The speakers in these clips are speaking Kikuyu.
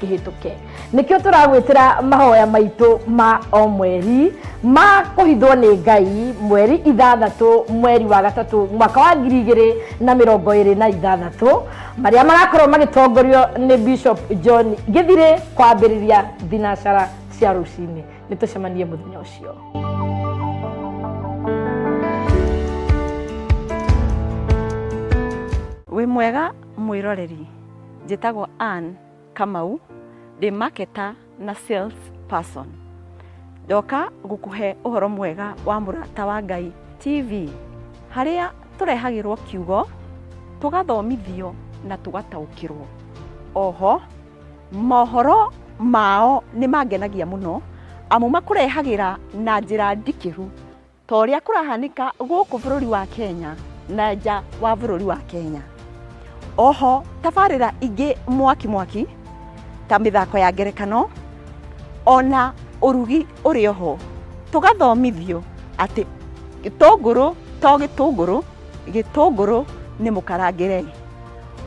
Kĩhĩtũke. Nĩkĩo tũragwĩtĩra mahoya maitũ ma o mweri ma kũhithwo nĩ Ngai, mweri 6 mweri wa 3 mwaka wa 2026, marĩa magakorwo magĩtongorio nĩ Bishop John Githire kwambĩrĩria thinacara cia rũcinĩ. Nĩ tũcemanie mũthenya ũcio. Wĩ mwega mwĩroreri, njĩtagwo Ann Kamau, ndĩ marketer na sales person. Ndoka gũkũhe ũhoro mwega wa Mũrata wa Ngai TV, harĩa tũrehagĩrwo kiugo, tũgathomithio na tũgataũkĩrwo. Oho, mohoro mao nĩ mangenagia mũno, amu makũrehagĩra na njĩra ndikĩru ta ũrĩa kũrahanĩka gũkũ bũrũri wa Kenya na nja wa bũrũri wa Kenya. Oho tabarĩra ingĩ mwaki mwaki ta mĩthako ya ngerekano ona ũrugi ũrĩ oho, tũgathomithio atĩ gĩtũngũrũ to gĩtũngũrũ, gĩtũngũrũ nĩ mũkarangĩre.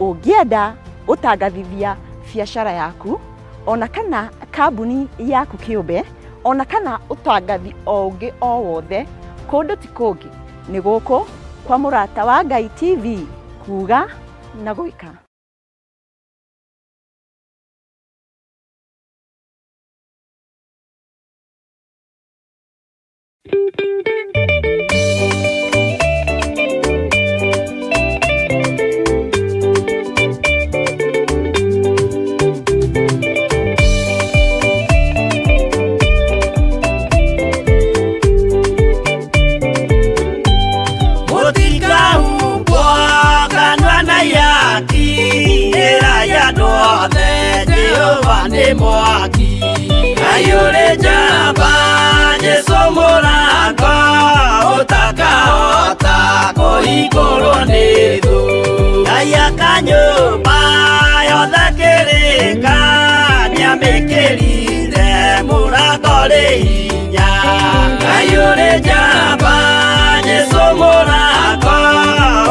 Ũngĩenda gũtangathithia biacara yaku ona kana kambuni yaku kĩũmbe ona kana ũtangathi o ũngĩ o wothe, kũndũ ti kũngĩ nĩ gũkũ kwa Mũrata wa Ngai TV, kuga na gwĩka. Mũtikahumbwo kanua na ihaki, ĩrai andũ othe Jehova nĩ mwaki. Ngai ũrĩ njamba, Jesũ mũrango, ũtakahota kũhingũrwo nĩ thũ. Ngai aka nyũmba yothe kĩrĩka, nĩamĩkĩrire mũrango rĩ hinya. Ngai ũrĩ njamba, Jesũ mũrango,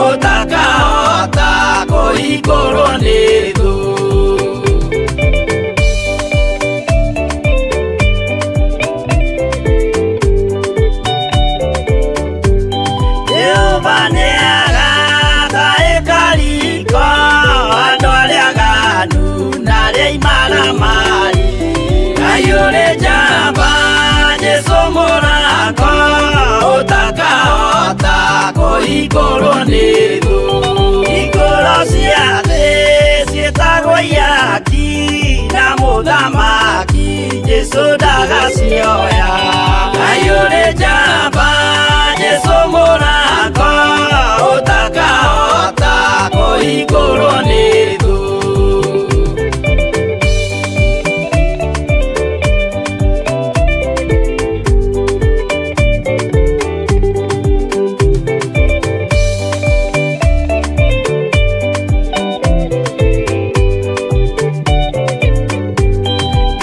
ũtakahota kũhingũrwo nĩ thũ. Jehova nĩagaka ĩkariko andũ arĩa aganu na arĩa imaramari. Ngai ũrĩ njamba, Jesũ mũrango, ũtakahota kũhingũrwo nĩ thũ. Hingũro cia thĩ ciĩtagwo ihaki na mũthamaki Jesũ ndagacioya. Ngai ũrĩ njamba, Jesũ mũrango, ũtakahota kũhingũrwo nĩ thũ.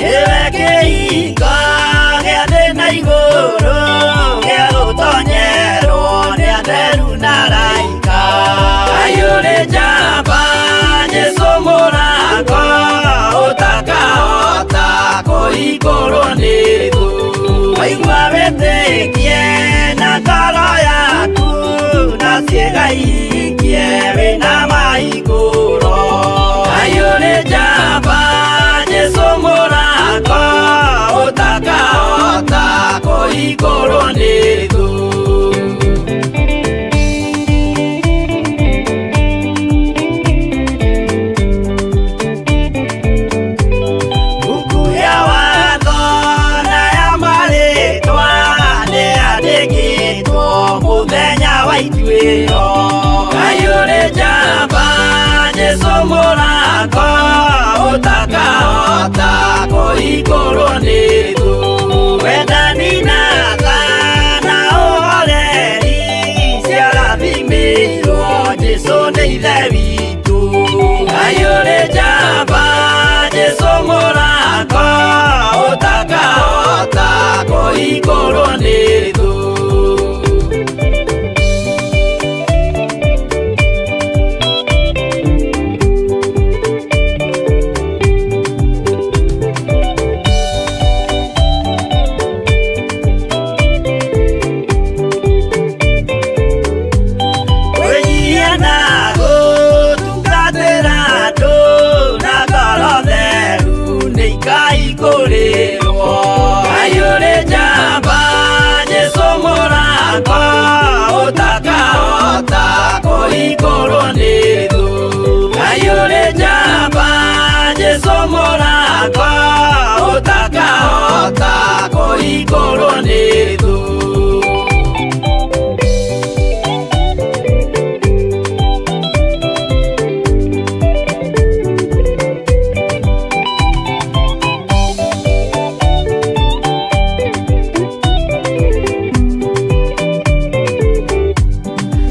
Nĩwe kĩhingo gĩa thĩ na igũrũ, gĩa gũtonyerwo nĩ atheru na araika. Ngai ũrĩ njamba, Jesũ mũrango, ũtakahota kũhingũrwo nĩ thũ. Waigua wĩtĩkie na ngoro yaku, na ciĩga ihingie wĩna mahingũro. Ngai ũrĩ njamba, Jesũ mũrango, ũtakahota kũhingũrwo nĩ thũ. Mbuku ya watho na ya marĩtwa nĩyandĩkĩtwo mũthenya wa ituĩro. Ngai ũrĩ njamba, Jesũ mũrango, ũtakahota kũhingũrwo nĩ thũ. Wendani na tha na ũhoreri ciarathimĩirwo Jesũ nĩ Ithe witũ. Ngai ũrĩ njamba, Jesũ mũrango, ũtakahota kũhingũrwo nĩ thũ. Ũtakũhingũrwo nĩ thũ.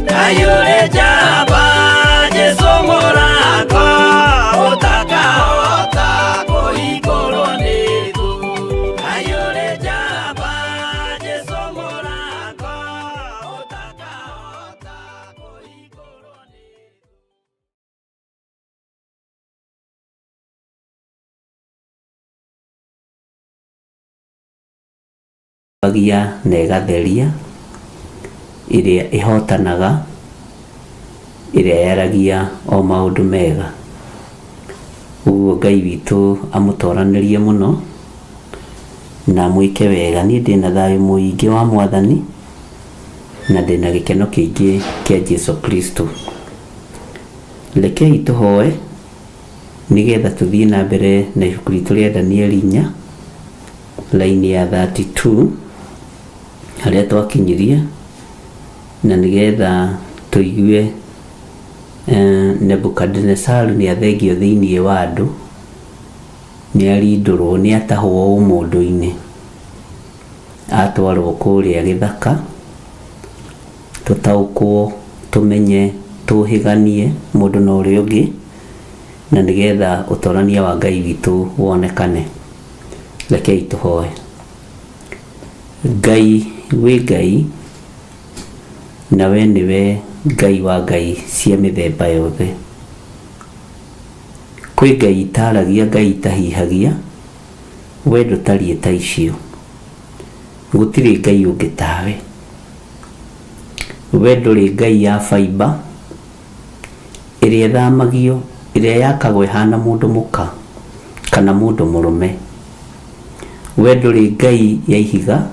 Ngai ũrĩ njamba, Jesũ mũrata, ũtakahota kũhingũrwo nĩ thũ. Ngai ũrĩ njamba, Jesũ mũrata, ũtakahota kũhingũrwo nĩ thũ. Ĩthambagia na ĩgatheria, ĩrĩa ĩhotanaga, ĩrĩa yaragia o maũndũ mega. Ũguo Ngai witũ amũtoranĩrie mũno na amwĩke wega. Niĩ ndĩna thayũ mũingĩ wa Mwathani na ndĩna gĩkeno kĩingĩ kĩa Jesu Kristo. Rekei tũhoe nĩgetha tũthiĩ na mbere na ibuku ritũ rĩa Danieli 4 raini ya 32 harĩa twakinyirie, na nĩgetha tũigue Nebukadinesaru nĩ athengio thĩinĩ wa andũ, nĩ arindũrwo, nĩ atahwo ũmũndũ-inĩ, atwarwo kũrĩa gĩthaka, tũtaũkwo, tũmenye, tũhĩganie mũndũ na ũrĩa ũngĩ, na nĩgetha ũtorania wa Ngai witũ wonekane. Rekei tũhoe. Ngai wĩ Ngai, na we nĩwe Ngai wa ngai cia mĩthemba yothe. Kwĩ ngai itaragia, ngai itahihagia, we ndũtariĩ ta icio. Gũtirĩ ngai ũngĩ tawe. We ndũrĩ ngai ya baimba, ĩrĩa ĩthamagio, ĩrĩa yakagwo ĩhana mũndũ mũka kana mũndũ mũrũme. We ndũrĩ ngai ya ihiga,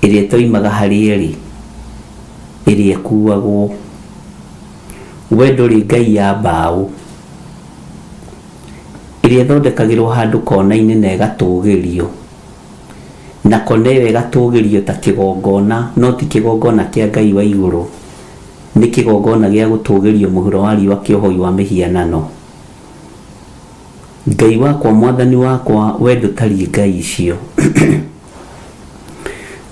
ĩrĩa ĩtoimaga harĩa ĩrĩ, ĩrĩa ĩkuagwo. We ndũrĩ ngai ya mbaũ, ĩrĩa ĩthondekagĩrwo handũ kona-inĩ na ĩgatũgĩrio, na kona ĩyo ĩgatũgĩrio ta kĩgongona, no ti kĩgongona kĩa Ngai wa igũrũ, nĩ kĩgongona gĩa gũtũgĩrio mũhuro wa riũa kĩa ũhoi wa mĩhianano. Ngai wakwa, Mwathani wakwa, we ndũtariĩ ngai icio.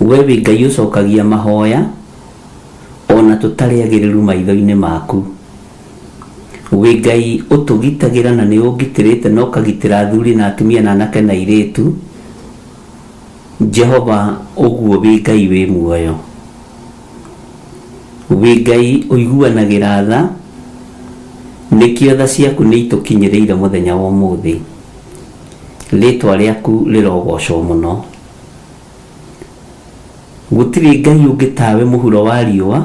We wĩ Ngai ũcokagia mahoya, ona tũtarĩ agĩrĩru maitho-inĩ maku. Wĩ Ngai ũtũgitagĩra na nĩ ũngitĩrĩte na ũkagitĩra athuri na atumia na anake na airĩtu. Jehova, ũguo wĩ Ngai wĩ muoyo. Wĩ Ngai ũiguanagĩra tha, nĩkĩo tha ciaku nĩ itũkinyĩrĩire mũthenya wa ũmũthĩ. Rĩtwa rĩaku rĩrogocwo mũno. Gũtirĩ Ngai ũngĩ tawe mũhuro wa riũa,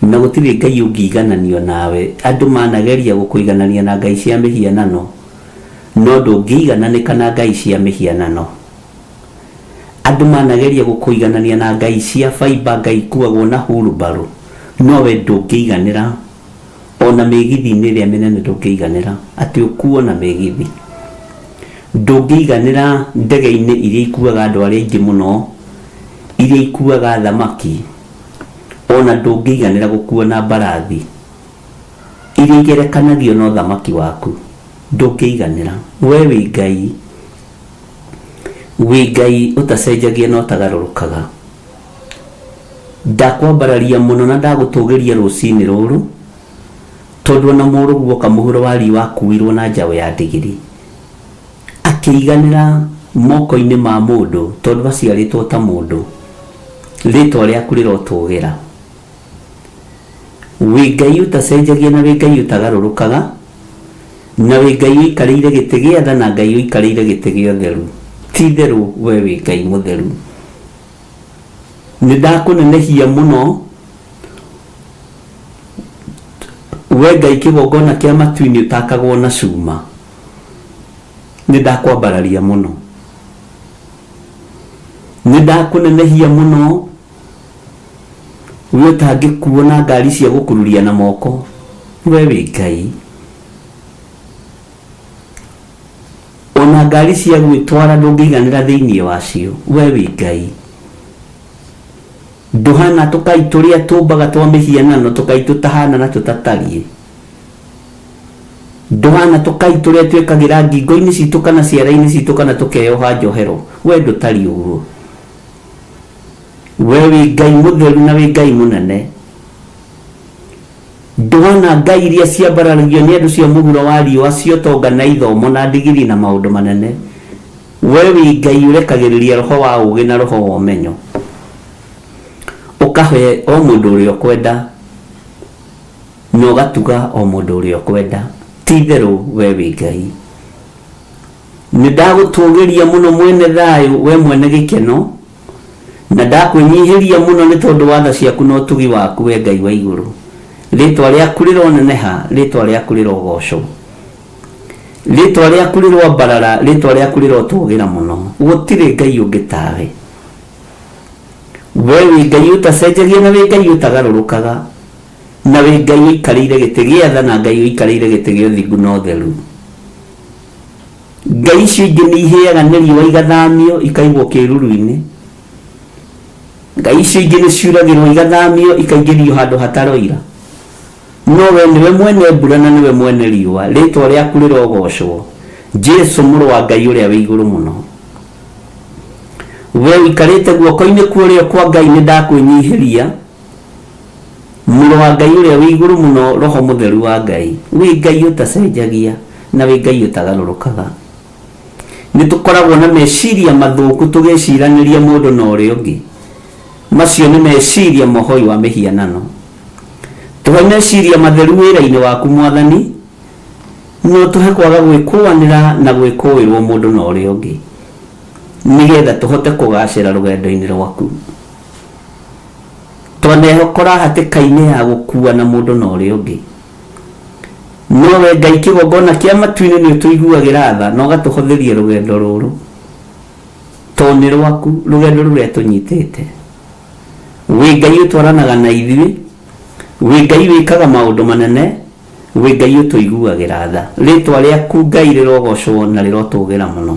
na gũtirĩ Ngai ũngĩigananio nawe. Andũ manageria gũkũiganania na ngai cia mĩhianano, no ndũngĩigananĩka na ngai cia mĩhianano. Andũ manageria gũkũiganania na ngai cia baimba, ngai ikuagwo na hurumbarũ, no we ndũngĩiganĩra. Ona mĩgithi-inĩ ĩrĩa mĩnene ndũngĩiganĩra, atĩ ũkuo na mĩgithi. Ndũngĩiganĩra ndege-inĩ iria ikuaga andũ arĩa aingĩ mũno, iria ikuaga thamaki, ona ndũngĩiganĩra gũkuo na mbarathi iria igerekanagio na ũthamaki waku. Ndũngĩiganĩra. We wĩ Ngai, wĩ Ngai ũtacenjagia na ũtagarũrũkaga. Ndakwambararia mũno na ndagũtũgĩria rũcinĩ rũrũ, tondũ ona mũrũguo oka mũhuro wa riũa akuirwo na njaũ ya ndigiri, akĩiganĩra moko-inĩ ma mũndũ, tondũ aciarĩtwo ta mũndũ. Rĩtwa rĩaku rĩrotũgĩra. Wĩ Ngai ũtacenjagia na wĩ Ngai ũtagarũrũkaga, na wĩ Ngai ũikarĩire gĩtĩ gĩa tha na Ngai ũikarĩire gĩtĩ gĩa ũtheru. Ti itherũ we wĩ Ngai mũtheru. Nĩ ndakũnenehia mũno, we Ngai kĩgongona kĩa matu-inĩ ũtakagwo na cuma. Nĩ ndakwambararia mũno. Nĩ ndakũnenehia mũno, we ũtangĩkuo na ngari cia gũkururia na moko. We wĩ Ngai. Ona ngari cia gwĩtwara ndũngĩiganĩra thĩinĩ wacio. We wĩ Ngai. Ndũhana tũkai tũrĩa tũmbaga twa mĩhianano, tũkai tũtahana na tũtatariĩ. Ndũhana tũkai tũrĩa twĩkagĩra ngingo-inĩ citũ kana ciara-inĩ citũ kana tũkeyoha njohero. We ndũtariĩ ũguo. We wĩ Ngai mũtheru na wĩ Ngai mũnene. Ndũhana ngai iria ciambararagio nĩ andũ cia mũhuro wa riũa cia ũtonga na ithomo na ndigiri na maũndũ manene. We wĩ Ngai ũrekagĩrĩria roho wa ũũgĩ na roho wa ũmenyo, ũkahe o mũndũ ũrĩa ũkwenda, na ũgatuga o mũndũ ũrĩa ũkwenda. Ti-itherũ we wĩ Ngai. Nĩndagũtũũgĩria mũno mwene thayũ, we mwene gĩkeno, Na ndakwĩnyihĩria mũno nĩ tondũ wa tha ciaku na ũtugi waku, wee Ngai wa igũrũ. Rĩĩtwa rĩaku rĩroneneha, rĩĩtwa rĩaku rĩrogoocwo. Rĩĩtwa rĩaku rĩroambarara, rĩĩtwa rĩaku rĩrotũũgĩra mũno. Gũtirĩ Ngai ũngĩ tawe. Wee wĩ Ngai ũtacenjagia na wĩ Ngai ũtagarũrũkaga, na wĩ Ngai ũikarĩire gĩtĩ gĩa tha na Ngai ũikarĩire gĩtĩ gĩa ũthingu na ũtheru. Ngai icio ingĩ nĩ ihĩaga nĩ riũa igathamio ikaigwo kĩĩruru-inĩ. Ngai icio ingĩ nĩ ciuragĩrwo igathamio ikaingĩrio handũ hataroira. No we nĩwe mwene mbura na nĩwe mwene riũa. Rĩĩtwa rĩaku rĩrogoocwo, Jesu mũrũ wa Ngai ũrĩa wĩ igũrũ mũno. We ũikarĩte guoko-inĩ kwa ũrĩo kwa Ngai nĩ ndakwĩnyihĩria, Mũrũ wa Ngai ũrĩa wĩ igũrũ mũno, Roho Mũtheru wa Ngai. Wĩ Ngai ũtacenjagia na wĩ Ngai ũtagarũrũkaga. Nĩ tũkoragwo na meciria mathũku tũgĩciranĩria mũndũ na ũrĩa ũngĩ. Macio nĩ meciria ma ũhoi wa mĩhianano. Tũhe meciria matheru wĩra-inĩ waku Mwathani, na ũtũhe kwaga gwĩkũanĩra na gwĩkũĩrwo mũndũ na ũrĩa ũngĩ, nĩgetha tũhote kũgacĩra rũgendo-inĩ rwaku. Twanehokora hatĩka-inĩ ya gũkuana mũndũ na ũrĩa ũngĩ. No we Ngai kĩgongona kĩa matu-inĩ nĩ ũtũiguagĩra tha na ũgatũhũthĩria rũgendo rũrũ. Tondũ nĩ rwaku rũgendo rũrĩa tũnyitĩte. Wĩ Ngai ũtwaranaga na ithuĩ, wĩ Ngai wĩkaga maũndũ manene, wĩ Ngai ũtũiguagĩra tha. Rĩtwa rĩaku Ngai rĩrogocwo na rĩrotũgĩra mũno.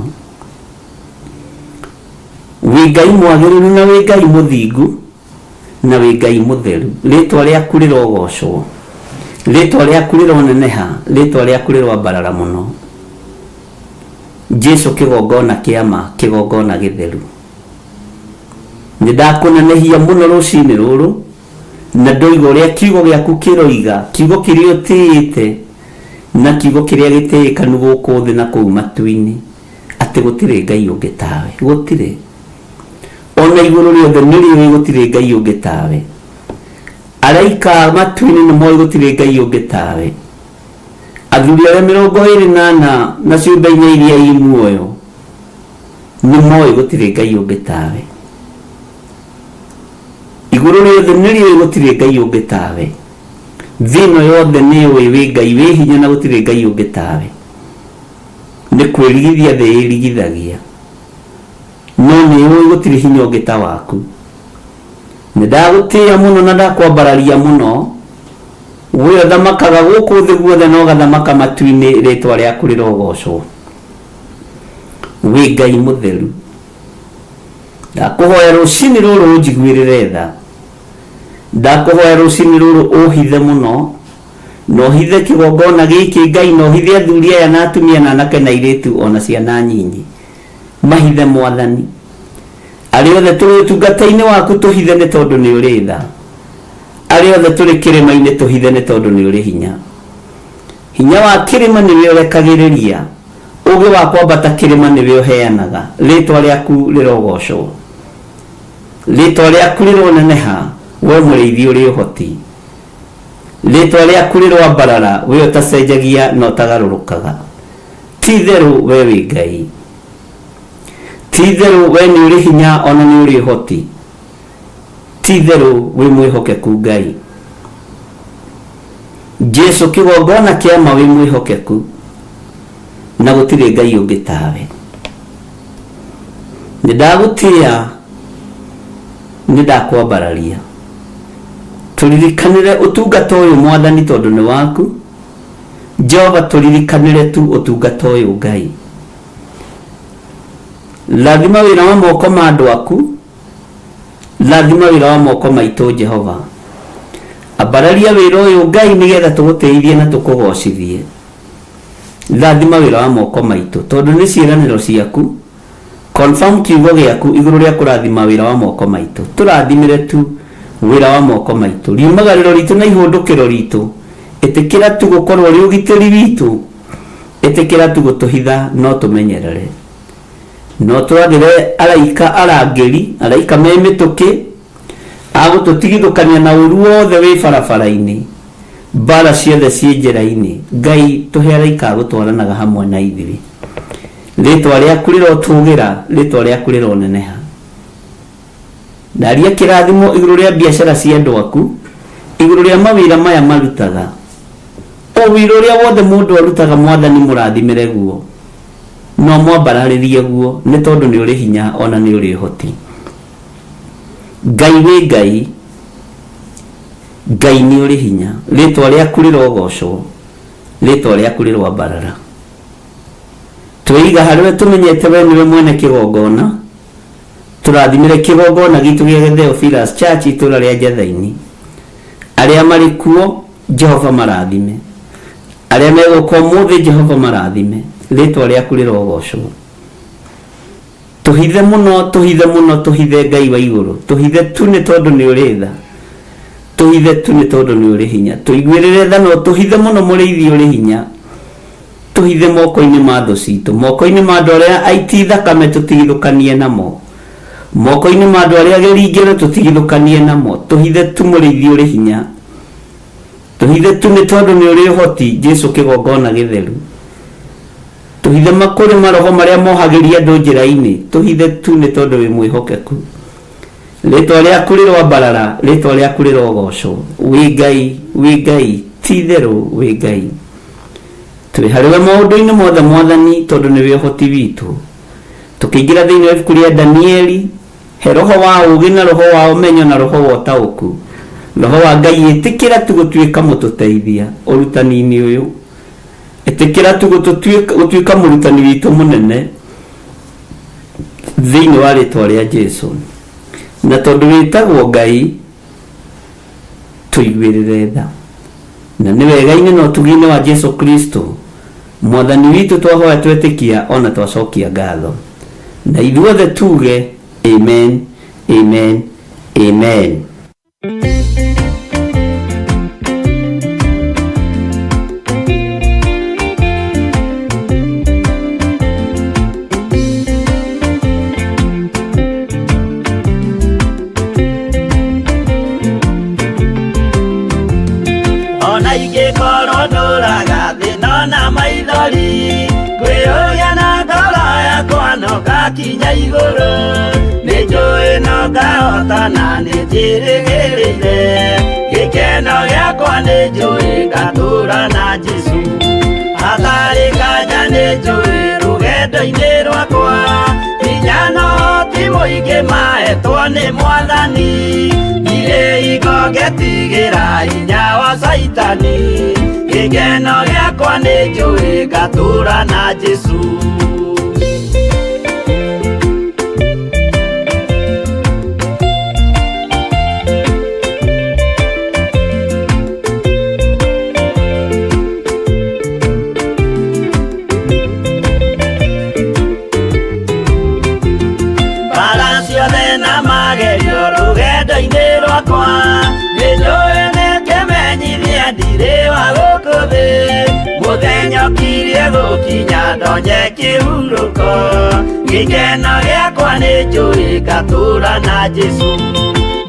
Wĩ Ngai mwagĩrĩru na wĩ Ngai mũthingu na wĩ Ngai mũtheru. Rĩtwa rĩaku rĩrogocwo. Rĩtwa rĩaku rĩroneneha. Rĩtwa rĩaku rĩroambarara mũno. Jesu kĩgongona kĩa ma, kĩgongona gĩtheru. Nĩ ndakũnenehia mũno rũcinĩ rũrũ na ndoiga ũrĩa kiugo gĩaku kĩroiga, kiugo kĩrĩa ũtĩĩte na kiugo kĩrĩa gĩtĩĩkanu gũkũ thĩ na kũu matu-inĩ. Atĩ gũtirĩ Ngai ũngĩ tawe. Gũtirĩ. O na igũrũ rĩothe nĩ rĩũĩ gũtirĩ Ngai ũngĩ tawe. Araika a matu-inĩ nĩ moĩ gũtirĩ Ngai ũngĩ tawe. Athuri arĩa 24 na ciũmbe inya iria i muoyo nĩ moĩ gũtirĩ Ngai ũngĩ tawe. Igũrũ rĩothe nĩ rĩũĩ gũtirĩ Ngai ũngĩ tawe. Thĩ ĩno yothe nĩ yũĩ wĩ Ngai wĩ hinya na gũtirĩ Ngai ũngĩ tawe. Nĩ kwĩrigithia thĩ ĩrigithagia, no nĩũĩ gũtirĩ hinya ũngĩ ta waku. Nĩndagũtĩĩa mũno na ndakwambararia mũno, wee ũthamakaga gũkũ thĩ guothe na ũgathamaka matu-inĩ, rĩĩtwa rĩaku rĩrogoocwo. Wĩ Ngai mũtheru. Ndakũhoya rũcinĩ rũrũ ũnjiguĩrĩre tha. Ndakũhoya rũcinĩ rũrũ ũhithe mũno. Na ũhithe kĩgongona gĩkĩ, Ngai, na ũhithe athuri aya na atumia na anake na airĩtu o na ciana nyinyi. Mahithe, Mwathani. Arĩa othe tũrĩ ũtungata-inĩ waku tũhithe nĩ tondũ nĩ ũrĩ tha. Arĩa othe tũrĩ kĩrĩma-inĩ tũhithe nĩ tondũ nĩ ũrĩ hinya. Hinya wa kĩrĩma nĩwe ũrekagĩrĩria, ũũgĩ wa kwambata kĩrĩma nĩwe ũheanaga. Rĩĩtwa rĩaku rĩrogoocwo. Rĩĩtwa rĩaku rĩroneneha, wee mũrĩithi ũrĩ ũhoti. Rĩĩtwa rĩaku rĩroambarara, wee ũtacenjagia na ũtagarũrũkaga. Ti-itherũ wee wĩ Ngai. Ti-itherũ wee nĩ ũrĩ hinya o na nĩ ũrĩ ũhoti. Ti-itherũ wĩ mwĩhokeku Ngai. Jesu kĩgongona kĩa ma wĩ mwĩhokeku, na gũtirĩ Ngai ũngĩ tawe. Nĩ ndagũtĩĩa, nĩ ndakwambararia. Tũririkanĩre ũtungata ũyũ Mwathani tondũ nĩ waku. Jehova tũririkanĩre tu ũtungata ũyũ Ngai. Rathima wĩra wa moko ma andũ aku, rathima wĩra wa moko maitũ Jehova. Ambararia wĩra ũyũ Ngai nĩgetha tũgũtĩithie na tũkũgocithie. Rathima wĩra wa moko maitũ tondũ nĩ ciĩranĩro ciaku. Confirm kiugo gĩaku igũrũ rĩa kũrathima wĩra wa moko maitũ. Tũrathimĩre tu wĩra wa moko maitũ. Riumagarĩro ritũ na ihũndũkĩro ritũ. Ĩtĩkĩra tu gũkorwo rĩ ũgitĩri witũ. Ĩtĩkĩra tu gũtũhitha no tũmenyerere. No twathĩre araika arangĩri, araika me mĩtũkĩ, a gũtũtigithũkania na ũru wothe wĩ barabara-inĩ, mbara ciothe ciĩ njĩra-inĩ. Ngai tũhe araika a gũtwaranaga hamwe na ithuĩ. Rĩtwa rĩaku rĩrotũgĩra, rĩtwa rĩaku rĩroneneha. Ndaria kĩrathimo igũrũ rĩa biacara cia andũ aku, igũrũ rĩa mawĩra maya marutaga. O wĩra ũrĩa wothe mũndũ arutaga Mwathani mũrathimĩre guo. No mwambararĩrie guo nĩ tondũ nĩ ũrĩ hinya ona nĩ ũrĩ ũhoti. Ngai wĩ Ngai, Ngai nĩ ũrĩ hinya. Rĩtwa rĩaku rĩrogocwo, rĩtwa rĩaku rĩroambarara. Twĩiga harĩ we tũmenyete we nĩwe mwene kĩgongona. Tũrathimĩre kĩgongona gitũ gĩa Theophilus Church itũra rĩa Njatha-inĩ. Arĩa marĩ kuo Jehova marathime. Arĩa megũka ũmũthĩ Jehova marathime. Rĩtwa rĩaku rĩrogocwo. Tũhithe mũno, tũhithe mũno, tũhithe Ngai wa igũrũ. Tũhithe tu nĩ tondũ nĩ ũrĩ tha. Tũhithe tu nĩ tondũ nĩ ũrĩ hinya. Tũiguĩrĩre tha no tũhithe mũno mũrĩithi ũrĩ hinya. Tũhithe moko-inĩ ma thũ citũ, moko-inĩ ma andũ arĩa aiti thakame tũtigithũkanie namo. Moko-inĩ ma andũ arĩa ageri ngero tũtigithũkanie namo. Tũhithe tu mũrĩithi ũrĩ hinya. Tũhithe tu nĩ tondũ nĩ ũrĩ ũhoti, Jesu kĩgongona gĩtheru. Tũhithe makũrĩ maroho marĩa mohagĩria andũ njĩra-inĩ. Tũhithe tu nĩ tondũ wĩ mwĩhokeku. Rĩtwa rĩaku rĩroambarara, rĩtwa rĩaku rĩrogocwo. Wĩ Ngai, wĩ Ngai, ti itherũ wĩ Ngai. Twĩ harĩ we maũndũ-inĩ mothe Mwathani tondũ nĩwe ũhoti witũ. Tũkĩingĩra thĩinĩ wa ibuku rĩa Danieli, he roho wa ũũgĩ na roho wa ũmenyo na roho wa ũtaũku. Roho wa Ngai ĩtĩkĩra tu gũtuĩka mũtũteithia ũrutani-inĩ ũyũ. Ĩtĩkĩra tu gũtuĩka mũrutani witũ mũnene thĩinĩ wa rĩtwa rĩa Jesu. Na tondũ wĩtagwo Ngai, tũiguĩrĩre tha. Na nĩ wega-inĩ na ũtugi-inĩ wa Jesu Kristo Mwathani witũ twahoya twetĩkia ona twacokia ngatho. Na ithuothe tuge amen, amen, amen. Ona ingĩkorwo ndũraga thĩ no na maithori, ngwĩyũria na ngoro yakwa no ngakinya igũrũ. Nĩ njũĩ no ngahotana nĩ njĩrĩgĩrĩire, gĩkeno gĩakwa nĩ njũĩ ngatũra na Jesũ. Hatarĩ nganja nĩ njũĩ rũgendo-inĩ rwakwa, hinya no ti mũingĩ mahetwo nĩ Mwathani. Ndirĩ hingo ngetigĩra hinya wa Caitani, gĩkeno gĩakwa nĩ njũĩ ngatũra na Jesũ. Mbara ciothe na magerio rũgendo-inĩ rwakwa, nĩ njũĩ nĩ kĩmenyithia ndirĩ wa gũkũ thĩ. Mũthenya ũkirie gũkinya ndonye kĩhurũko, gĩkeno gĩakwa nĩ njũĩ ngatũra na Jesũ.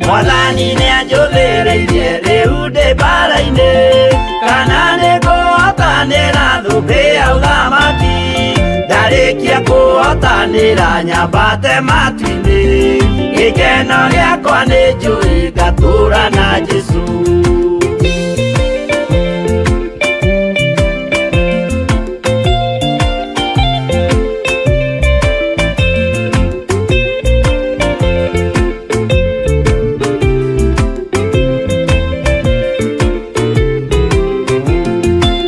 Mwathani nĩanjũthĩrĩirie rĩu ndĩ mbara-inĩ, kana nĩ ngũhotanĩra thũmbĩ ya ũthamaki. Ndarĩkia kũhotanĩra nyambate matu-inĩ, gĩkeno gĩakwa nĩ njũĩ ngatũra na Jesũ.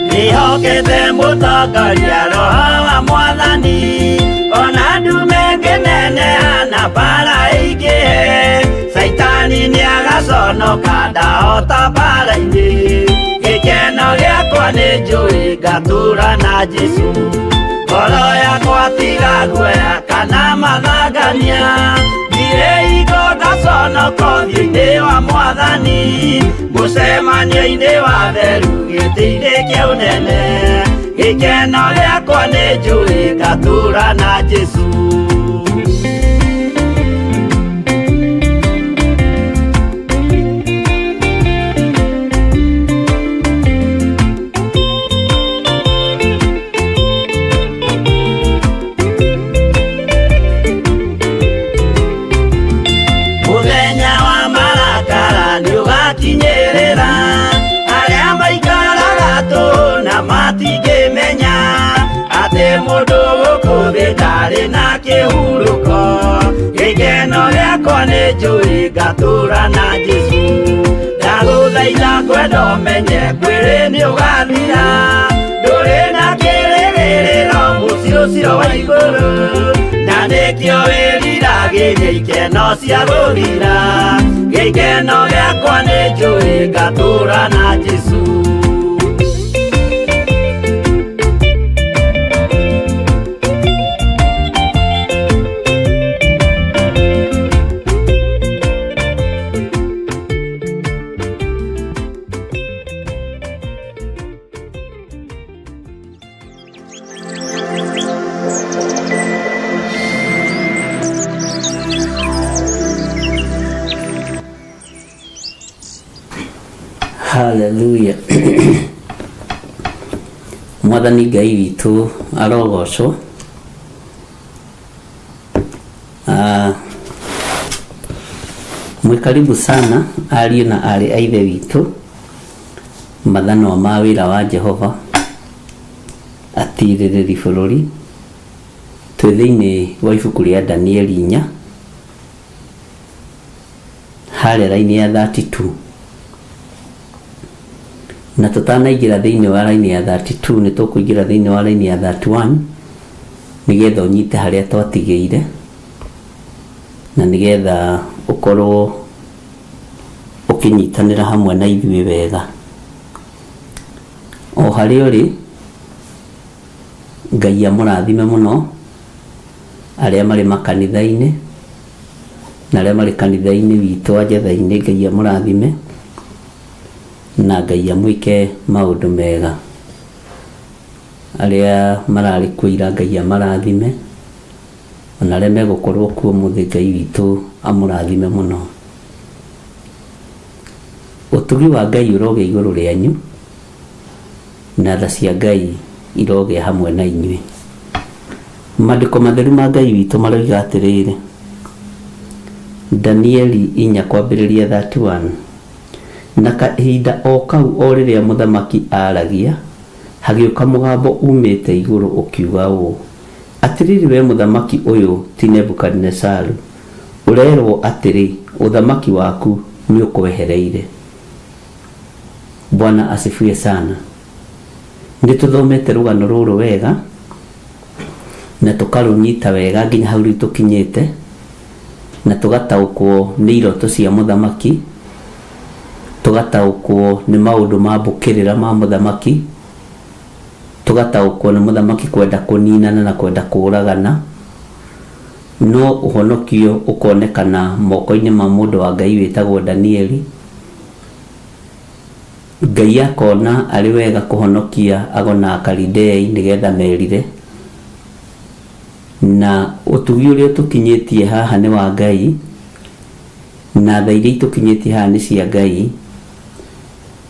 Ndĩhokete mũtongoria roho wa Mwathani, ona ndume ngĩne Ona mbara ĩingĩhe Caitani nĩagaconoka ndahota mbara-inĩ Gĩkeno gĩakwa nĩ njũĩ ngatũra na Jesũ Ngoro yakwa tiga guoya kana mathangania Ndirĩ hingo ngaconoka ũthiũ-inĩ wa Mwathani Mũcemanio-inĩ wa theru gĩtĩ-inĩ kĩa ũnene Gĩkeno gĩakwa nĩ njũĩ ngatũra na Jesũ. Mũthenya wa marakara nĩũgakinyĩrĩra arĩa maikaraga tũhũ na matingĩmenya atĩ mũndũ gũkũ thĩ ndarĩ na kĩhurũko Gĩkeno gĩakwa nĩ njũĩ ngatũra na Jesũ Ndagũthaitha ngwenda ũmenye mwĩrĩ nĩũgathira ndũrĩ na kĩrĩgĩrĩro mũciĩ ũcio wa igũrũ na nĩkĩo wĩriragĩria ikeno cia gũthira Gĩkeno gĩakwa nĩ njũĩ ngatũra na Jesũ. Haleluya. Mwathani Ngai witũ arogocwo. Mwĩ karibu sana ariũ na aarĩ a Ithe witũ mathanwa ma wĩra wa Jehova atirĩrĩri bũrũri. Twĩ thĩinĩ wa ibuku rĩa Danieli 4 harĩa raini ya 32 na tũtanaingĩra thĩinĩ wa raini ya 32 nĩ tũkũingĩra thĩinĩ wa raini ya 31 nĩgetha ũnyite harĩa twatigĩire na nĩgetha ũkorwo ũkĩnyitanĩra hamwe na ithuĩ wega. O harĩa ũrĩ, Ngai amũrathime mũno arĩa marĩ makanitha-inĩ na arĩa marĩ kanitha-inĩ witũ wa Njetha-inĩ, Ngai amũrathime na Ngai amwĩke maũndũ mega. Arĩa mararĩ kuo ira Ngai amarathime, ona arĩa megũkorwo kuo ũmũthĩ Ngai witũ amũrathime mũno. Ũtugi wa Ngai ũrogĩa igũrũ rĩanyu na tha cia Ngai irogĩa hamwe na inyuĩ. Maandĩko matheru ma Ngai witũ maroiga atĩrĩrĩ, Danieli 4 kwambĩrĩria 31 na kahinda o kau o rĩrĩa mũthamaki aaragia, hagĩũka mũgambo umĩte igũrũ ũkiuga ũũ, Atĩrĩrĩ we mũthamaki ũyũ ti Nebukadinezaru, ũrerwo atĩrĩ, ũthamaki waku nĩũkwehereire. Bwana asifiwe sana. Nĩ tũthomete rũgano rũrũ wega na tũkarũnyita wega nginya hau rĩu tũkinyĩte na tũgataũkwo nĩ iroto cia mũthamaki, tũgataũkwo nĩ maũndũ ma mbũkĩrĩra ma mũthamaki, tũgataũkwo nĩ mũthamaki kwenda kũninana na kwenda kũũragana, no ũhonokio ũkonekana moko-inĩ ma mũndũ wa Ngai wĩtagwo Danieli. Ngai akona arĩ wega kũhonokia ago na Akalidei nĩgetha merire, na ũtugi ũrĩa ũtũkinyĩtie haha nĩ wa Ngai, na tha iria itũkinyĩtie haha nĩ cia Ngai,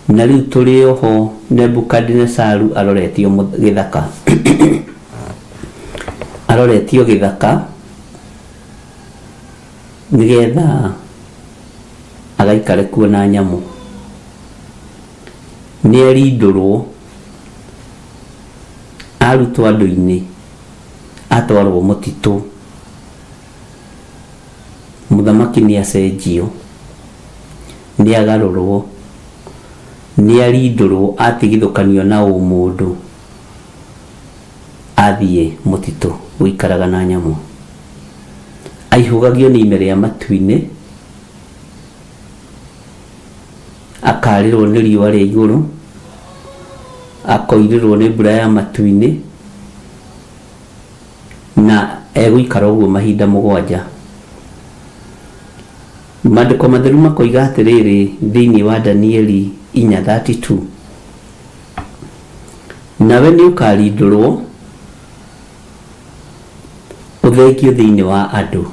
na rĩu tũrĩ oho Nebukadinesaru aroretio gĩthaka aroretio gĩthaka nĩgetha agaikare kuo na nyamũ. Nĩ erindũrwo arutwo andũ-inĩ atwarwo mũtitũ. Mũthamaki nĩ acenjio, nĩ agarũrwo, nĩ arindũrwo atigithũkanio na ũmũndũ athiĩ mũtitũ gũikaraga na nyamũ. Aihũgagio nĩ ime rĩa matu-inĩ, akarĩrwo nĩ riũa rĩa igũrũ, akoirĩrwo nĩ mbura ya matu-inĩ, na egũikara ũguo mahinda mũgwanja. Maandĩko matheru makoiga atĩrĩrĩ thĩinĩ wa Danieli 4:32, nawe nĩ ũkarindũrwo ũthengio thĩinĩ wa andũ,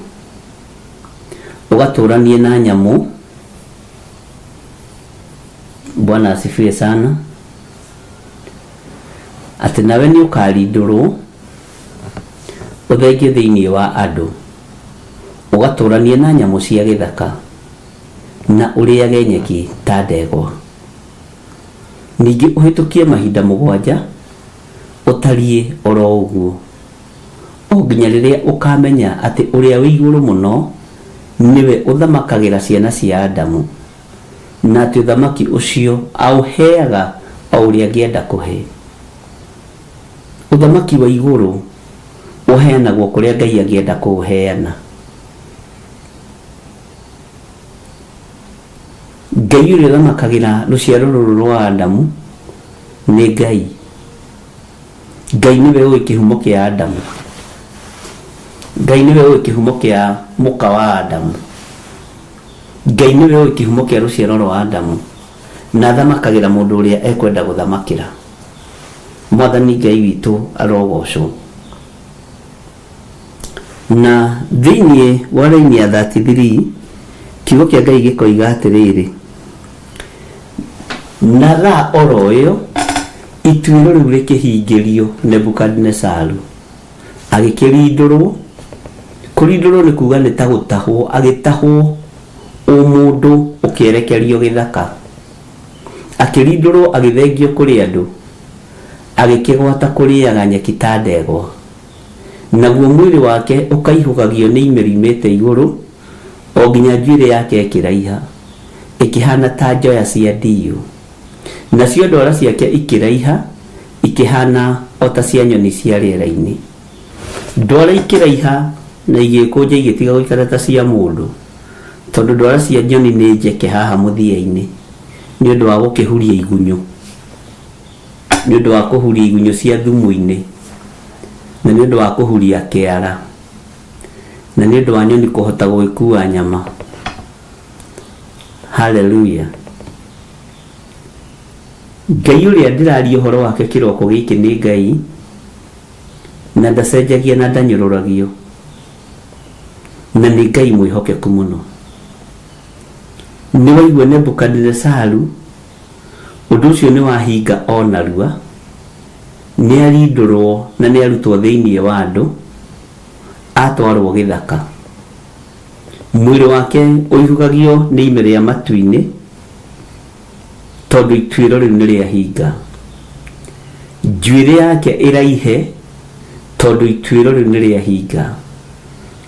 ũgatũranie na nyamũ. Bwana asifiwe sana. Atĩ nawe nĩ ũkarindũrwo ũthengio thĩinĩ wa andũ, ũgatũranie na nyamũ cia gĩthaka, na ũrĩage nyeki ta ndegwa. Ningĩ ũhĩtũkie mahinda mũgwanja ũtariĩ oro ũguo, o nginya rĩrĩa ũkamenya atĩ Ũrĩa wĩ Igũrũ Mũno nĩwe ũthamakagĩra ciana cia Adamu, na atĩ ũthamaki ũcio aũheaga o ũrĩa angĩenda kũhe. Ũthamaki wa igũrũ ũheanagwo kũrĩa Ngai angĩenda kũũheana. Ngai ũrĩa ũthamakagĩra rũciaro rũrũ rwa Adamu nĩ Ngai. Ngai nĩwe ũĩ kĩhumo kĩa Adamu. Ngai nĩwe ũĩ kĩhumo kĩa mũka wa Adamu. Ngai nĩwe ũĩ kĩhumo kĩa rũciaro rwa Adamu. Na athamakagĩra mũndũ ũrĩa ekwenda gũthamakĩra. Mwathani Ngai witũ arogocwo. Na thĩinĩ wa raini ya 33 kiugo kĩa Ngai gĩkoiga atĩrĩrĩ, na thaa oro ĩyo ituĩro rĩu rĩkĩhingĩrio Nebukadinesaru, agĩkĩrindũrwo. Kũrindũrwo nĩ kuga nĩ ta gũtahwo, agĩtahwo ũmũndũ ũkĩerekerio gĩthaka. Akĩrindũrwo agĩthengio kũrĩ andũ, agĩkĩgwata kũrĩaga nyeki ta ndegwa. Naguo mwĩrĩ wake ũkaihũgagio nĩ ime riumĩte igũrũ, o nginya njuĩrĩ yake ĩkĩraiha, ĩkĩhaana ta njoya cia ndiyũ. Nacio ndwara ciake ikĩraiha, ikĩhaana o ta cia nyoni cia rĩera-inĩ. Ndwara ikĩraiha na igĩĩkũnja igĩtiga gũikara ta cia mũndũ, tondũ ndwara cia nyoni nĩ njeke haha mũthia-inĩ, nĩ ũndũ wa gũkĩhuria igunyũ. Nĩ ũndũ wa kũhuria igunyũ cia thumu-inĩ, na nĩ ũndũ wa kũhuria kĩara, na nĩ ũndũ wa nyoni kũhota gũgĩkua nyama. Haleluya! Ngai ũrĩa ndĩraria ũhoro wake kĩroko gĩkĩ nĩ Ngai, na ndacenjagia na ndanyũrũragio, na nĩ Ngai mwĩhokeku mũno. Nĩ waigua Nebukadinesaru Ũndũ ũcio nĩ wahinga o narua, nĩ arindũrwo na nĩ arutwo thĩinĩ wa andũ, atwarwo gĩthaka. Mwĩrĩ wake ũihũgagio nĩ ime rĩa matu-inĩ, tondũ ituĩro rĩu nĩ rĩahinga. Njuĩrĩ yake ĩraihe, tondũ ituĩro rĩu nĩ rĩahinga.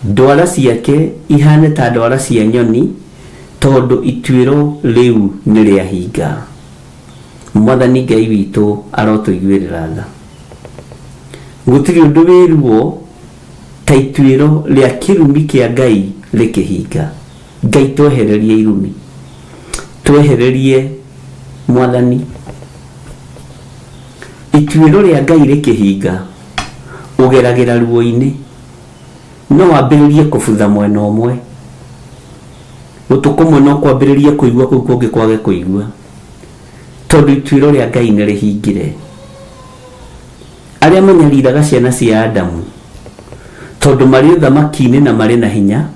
Ndwara ciake ihane ta ndwara cia nyoni, Tondũ ituĩro rĩu nĩ rĩahinga. Mwathani Ngai witũ arotũiguĩrĩra tha. Gũtirĩ ũndũ wĩ ruo ta ituĩro rĩa kĩrumi kĩa Ngai rĩkĩhinga. Ngai twehererie irumi. Twehererie Mwathani. Ituĩro rĩa Ngai rĩkĩhinga, ũgeragĩra ruo-inĩ. No wambĩrĩrie kũbutha mwena ũmwe. Gũtũ kũmwe no kwambĩrĩrie kũigua kũu kũngĩ kwage kũigua. Tondũ ituĩro rĩa Ngai nĩ rĩhingire. Arĩa manyariraga ciana cia Adamu, tondũ marĩ ũthamaki-inĩ na marĩ na hinya,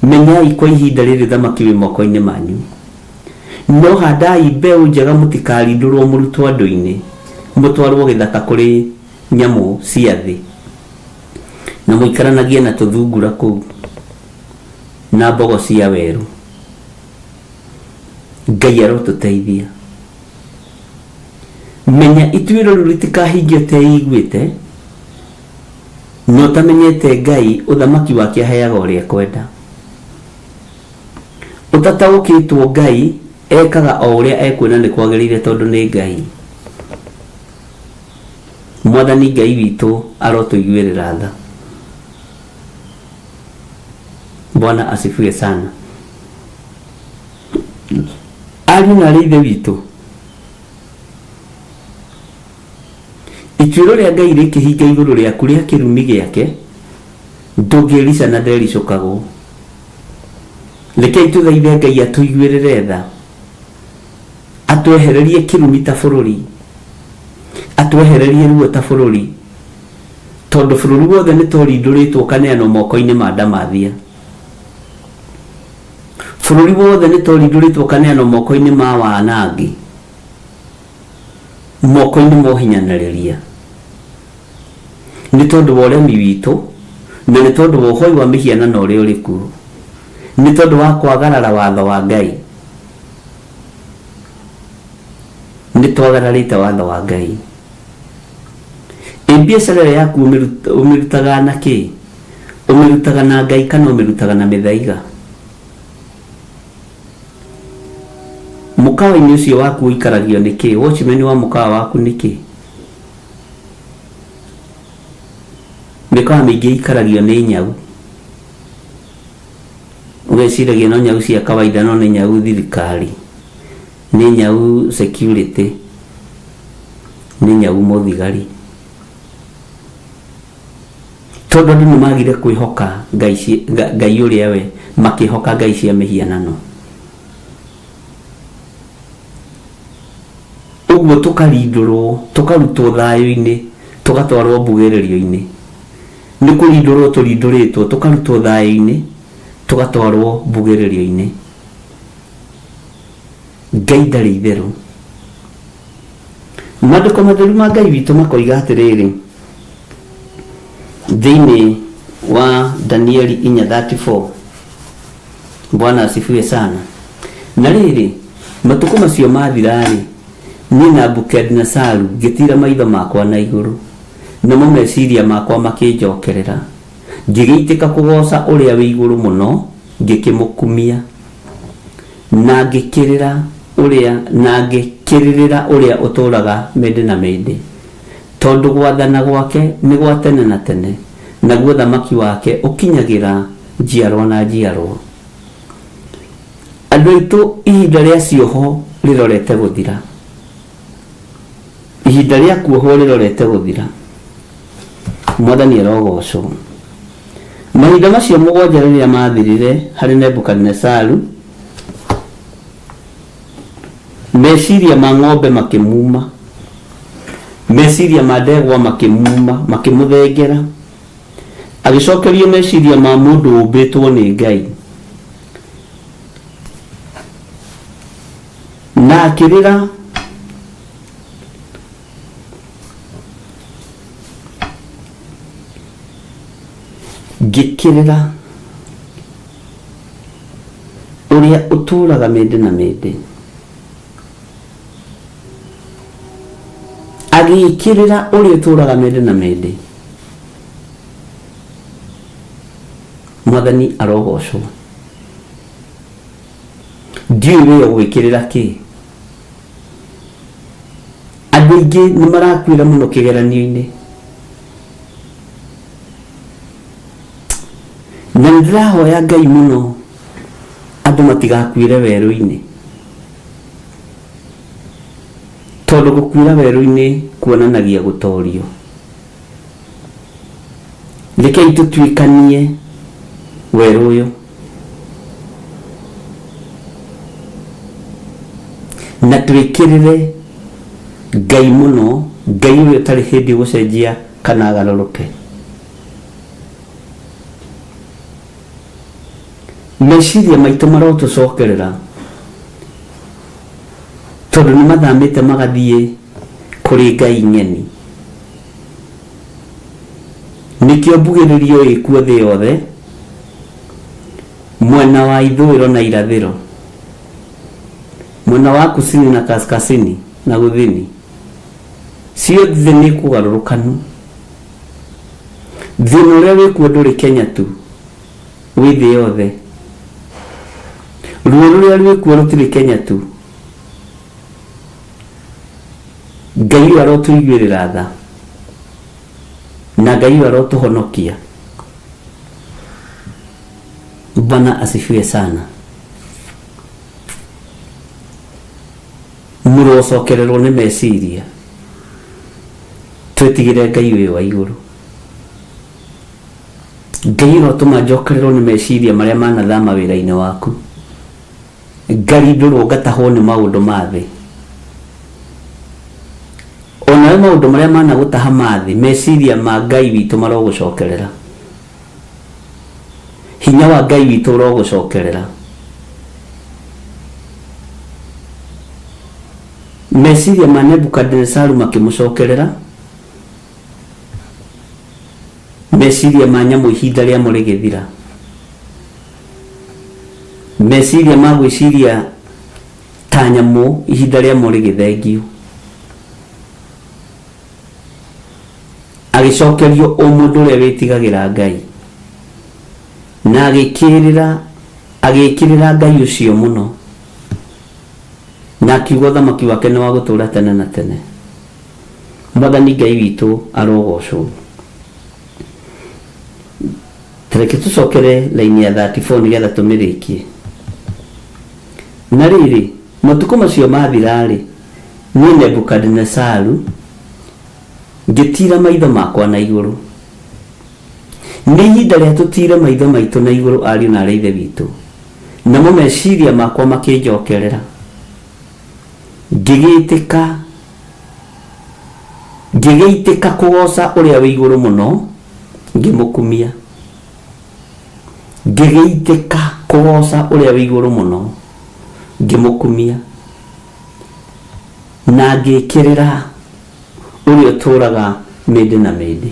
menyai kwa ihinda rĩrĩ ũthamaki wĩ moko-inĩ manyu. No handai mbeũ njega mũtikarindũrwo mũrutwo andũ-inĩ, mũtwarwo gĩthaka kũrĩ nyamũ cia thĩ. Na mũikaranagie na tũthungura kũu, na mbogo cia werũ. Ngai arotũteithia. Menya ituĩro rĩu rĩtikahingio ũteiguĩte, na ũtamenyete Ngai ũthamaki wake aheaga ũrĩa ekwenda. Ũtataũkĩtwo Ngai ekaga o ũrĩa ekuona nĩ kwagĩrĩire tondũ nĩ Ngai. Mwathani Ngai witũ arotũiguĩrĩra tha. Bwana asifiwe sana. Ariũ na arĩ ithe witũ, ituĩro rĩa Ngai rĩkĩhinga igũrũ rĩaku rĩa kĩrumi gĩake, ndũngĩrica na ndericũkagwo. Rekei tũthaithe Ngai atũiguĩrĩre tha, atwehererie kĩrumi ta bũrũri, atwehererie ruo ta bũrũri, tondũ bũrũri wothe nĩ torindũrĩtwo ũkaneanwo moko-inĩ ma ndamathia. Bũrũri wothe nĩ torindũrĩtwo ũkaneanwo moko-inĩ ma wanangi, moko-inĩ ma ũhinyanĩrĩria, nĩ tondũ wa ũremi witũ, na nĩ tondũ wa ũhoi wa mĩhianano ũrĩa ũrĩ kuo, nĩ tondũ wa kwagarara watho wa Ngai. Nĩ twagararĩte watho wa Ngai. Ĩ biacara ĩyo yaku ũmĩrutaga na kĩ? Ũmĩrutaga na Ngai kana ũmĩrutaga na mĩthaiga? Mũkawa-inĩ ũcio waku ũikaragio nĩ kĩ? Watchman wa mũkawa waku nĩ kĩ? Mĩkawa mĩingĩ ĩikaragio nĩ nyau. Ũgeciragia no nyau cia kawaida no nĩ nyau thirikari, nĩ nyau security, nĩ nyau mũthigari. Tondũ andũ nĩ magire kwĩhoka ngai, ngai ũrĩa we, makĩhoka ngai cia mĩhianano. Ũguo tũkarindũrwo, tũkarutwo thayũ-inĩ, tũgatwarwo mbugĩrĩrio-inĩ. Nĩ kũrindũrwo tũrindũrĩtwo, tũkarutwo thayũ-inĩ, tũgatwarwo mbugĩrĩrio-inĩ. Ngai ndarĩ itherũ. Maandĩko matheru ma Ngai witũ makoiga atĩrĩrĩ, thĩinĩ wa Danieli 4:34, Bwana asifiwe sana. Na rĩrĩ, matukũ macio mathira-rĩ, niĩ Nabukadnesaru ngĩtiira maitho makwa na igũrũ, namo meciria makwa makĩnjokerera, ngĩgĩitĩka kũgooca Ũrĩa wĩ Igũrũ Mũno, ngĩkĩmũkumia, na ngĩkĩrĩra ũrĩa na ngĩkĩrĩrĩra ũrĩa ũtũũraga mĩndĩ na mĩndĩ, tondũ gwathana gwake nĩ gwa tene na tene, naguo ũthamaki wake ũkinyagĩra njiarwa na njiarwa. Andũ aitũ ihinda rĩa cioho rĩrorete gũthira. Ihinda rĩa kuohwo rĩrorete gũthira. Mwathani arogocwo. Mahinda macio mũgwanja rĩrĩa maathirire harĩ Nebukadinesaru, meciria ma ng'ombe makĩmuma, meciria ma ndegwa makĩmuma, makĩmũthengera. Agĩcokerio meciria ma mũndũ ũmbĩtwo nĩ Ngai. Na akĩrĩra ngĩkĩrĩra ũrĩa ũtũũraga mĩndĩ na mĩndĩ. Agĩkĩrĩra ũrĩa ũtũũraga mĩndĩ na mĩndĩ. Mwathani arogocwo. Ndiũĩ wee ũgwĩkĩrĩra kĩ. Andũ aingĩ nĩ marakuĩra mũno kĩgeranio-inĩ. Na nĩ ndĩrahoya Ngai mũno andũ matigakuĩre werũ-inĩ. Tondũ gũkuĩra werũ-inĩ kuonanagia gũtorio. Rekei tũtuĩkanie werũ ũyũ na twĩkĩrĩre Ngai mũno, Ngai ũrĩa ũtarĩ hĩndĩ ũgũcenjia kana agarũrũke. Meciria maitũ marotũcokerera tondũ nĩ mathamĩte magathiĩ kũrĩ ngai ng'eni. Nĩkĩo mbugĩrĩrio ĩkuo thĩ yothe, mwena wa ithũĩro na irathĩro, mwena wa kusini na kaskasini na gũthini, ciothe nĩ kũgarũrũkanu. Thĩna ũrĩa wĩkuo ndũrĩ Kenya tu, wĩ thĩ yothe. Ruo rũrĩa rwĩkuo rũtirĩ Kenya tu. Ngai ũyũ arotũiguĩrĩra tha, na Ngai ũyũ arotũhonokia. Bwana asifiwe sana. Mũrocokererwo nĩ meciria, twĩtigĩre Ngai ũyũ wa igũrũ. Ngai ũrotũma njokererwo nĩ meciria marĩa manathama wĩra-inĩ waku, ngarindũrwo ngatahwo nĩ maũndũ ma thĩ. Onawe maũndũ marĩa managũtaha ma thĩ, meciria ma Ngai witũ marogũcokerera, hinya wa Ngai witũ ũrogũcokerera. Meciria ma Nebukadinesaru makĩmũcokerera, meciria ma nyamũ ihinda rĩamo rĩgĩthira, meciria ma gwĩciria ta nyamũ ihinda rĩamo rĩgĩthengio. Agĩcokerio o mũndũ ũrĩa wĩtigagĩra Ngai, na agĩkĩrĩra agĩkĩrĩra Ngai ũcio mũno, na akiuga ũthamaki wake nĩ wa gũtũũra tene na tene. Mwathani Ngai witũ arogocwo. Tareke tũcokere laini ya 34 nĩgetha tũmĩrĩkie. Na rĩrĩ, matukũ macio mathira-rĩ, niĩ Nebukadinesaru ngĩtiira maitho makwa na igũrũ. Nĩ ihinda rĩa tũtiire maitho maitũ na igũrũ, ariũ na aarĩ a Ithe witũ, namo meciria makwa makĩnjokerera. Ngĩgĩĩtĩka, ngĩgĩitĩka kũgooca Ũrĩa wĩ Igũrũ Mũno, ngĩmũkumia. Ngĩgĩitĩka kũgooca Ũrĩa wĩ Igũrũ Mũno, ngĩmũkumia, na ngĩkĩrĩra Ũrĩa ũtũũraga mĩndĩ na mĩndĩ,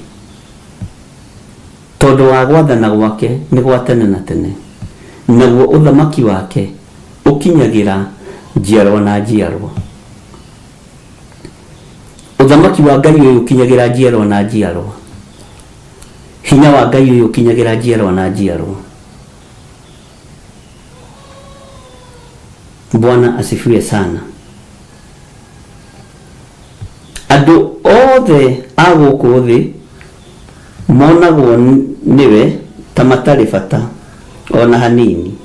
tondũ wa gwathana gwake nĩ gwa tene na tene, naguo ũthamaki wake ũkinyagĩra njiarwa na njiarwa. Ũthamaki wa Ngai ũyũ ũkinyagĩra njiarwa na njiarwa. Hinya wa Ngai ũyũ ũkinyagĩra njiarwa na njiarwa. Bwana asifiwe sana. Andũ othe a gũkũ thĩ monagwo nĩwe ta matarĩ bata o na hanini,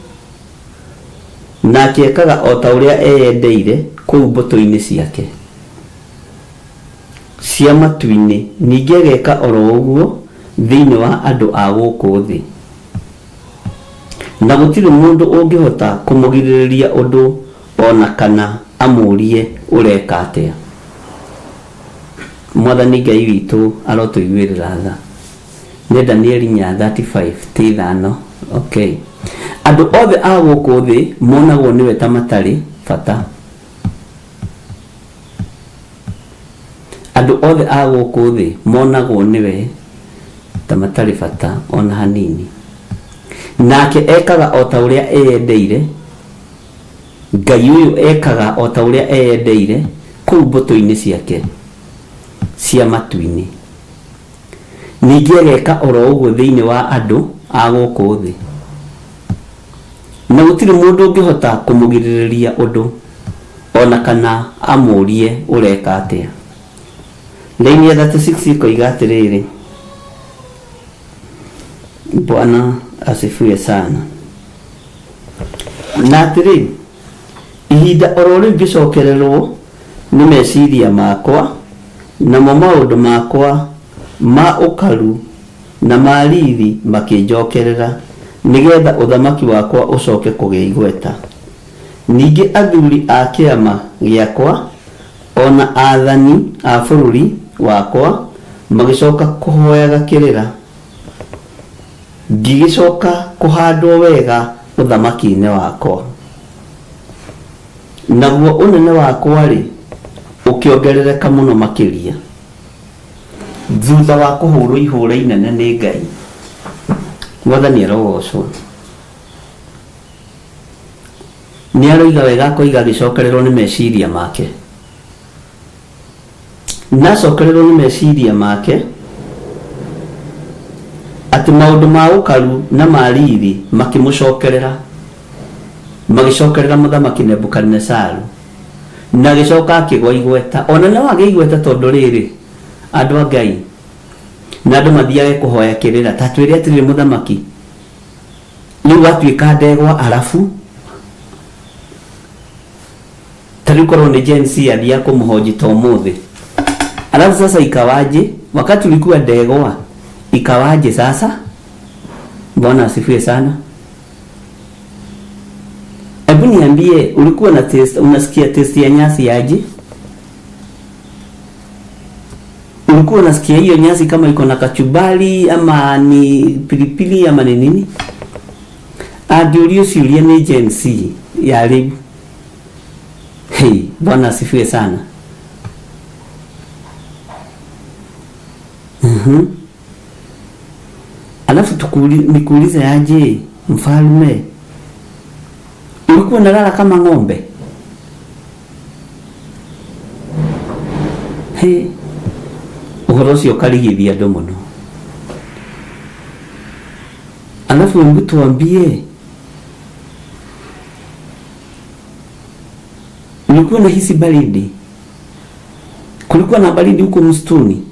nake ekaga o ta ũrĩa eyendeire kũu mbũtũ-inĩ ciake cia matu-inĩ, ningĩ ageka o ro ũguo thĩinĩ wa andũ a gũkũ thĩ. Na gũtirĩ mũndũ ũngĩhota kũmũgirĩrĩria ũndũ o na kana amũũrie, Ũreka atĩa? Mwathani Ngai witũ arotũiguĩrĩra tha. Nĩ Danieli 4:35 ti ithano. Okay. Andũ othe a gũkũ thĩ monagwo nĩwe ta matarĩ bata. Andũ othe a gũkũ thĩ monagwo nĩwe ta matarĩ bata o na hanini. Nake ekaga o ta ũrĩa eyendeire, Ngai ũyũ ekaga o ta ũrĩa eyendeire kũu mbũtũ-inĩ ciake cia matu-inĩ. Ningĩ ageka o ro ũguo thĩinĩ wa andũ a gũkũ thĩ. Na gũtirĩ mũndũ ũngĩhota kũmũgirĩrĩria ũndũ, o na kana amũũrie, Ũreka atĩa? Raini ya 36 ĩkoiga atĩrĩrĩ, Bwana asifiwe sana. Na atĩrĩ, ihinda o ro rĩu ngĩcokererũo nĩ meciria makwa, namo maũndũ makwa ma ũkaru na ma riri makĩnjokerera, nĩ getha ũthamaki wakwa ũcoke kũgĩa igweta. Ningĩ athuri a kĩama gĩakwa o na aathani a bũrũri wakwa magĩcoka kũ'hoyaga kĩrĩra, ngĩgĩcoka kũhandwo wega ũthamaki-inĩ wakwa. Naguo ũnene wakwa-rĩ, ũkĩongerereka mũno makĩria. Thutha wa kũhũrwo ihũra inene nĩ Ngai. Mwathani arogocwo. Nĩ aroiga wega akoiga agĩcokererwo nĩ meciria make. Na acokererwo nĩ meciria make atĩ maũndũ ma ũkaru na ma riri makĩmũcokerera, magĩcokerera mũthamaki Nebukadinesaru. Na agĩcoka akĩgwa igweta. Ona no agĩe igweta tondũ rĩrĩ, andũ a Ngai, na andũ mathiage kũhoya kĩrĩra, ta twĩre atĩrĩrĩ mũthamaki, Rĩu watuĩka ndegwa arabu ta rĩu korwo nĩ Gen Z athiaga kũmũhonji ta ũmũthĩ. Alafu sasa ikawaje? Wakati ulikuwa ndegwa ikawaje sasa? Bwana asifiwe sana. Hebu niambie, ulikuwa na taste, unasikia taste ya nyasi aje? Ulikuwa unasikia hiyo nyasi kama iko na kachumbari ama ni pilipili ama ni nini? Angĩũrio ciũria nĩ Gen Z ya rĩu. Hey, Bwana asifiwe sana. Alafu nikuulize aje, mfalme, ulikuwa unalala kama ng'ombe? Hey, ũhoro ũcio ũkarigithia andũ mũno. Alafu hebu tuambie, ulikuwa unahisi baridi? Kulikuwa na baridi huko msituni?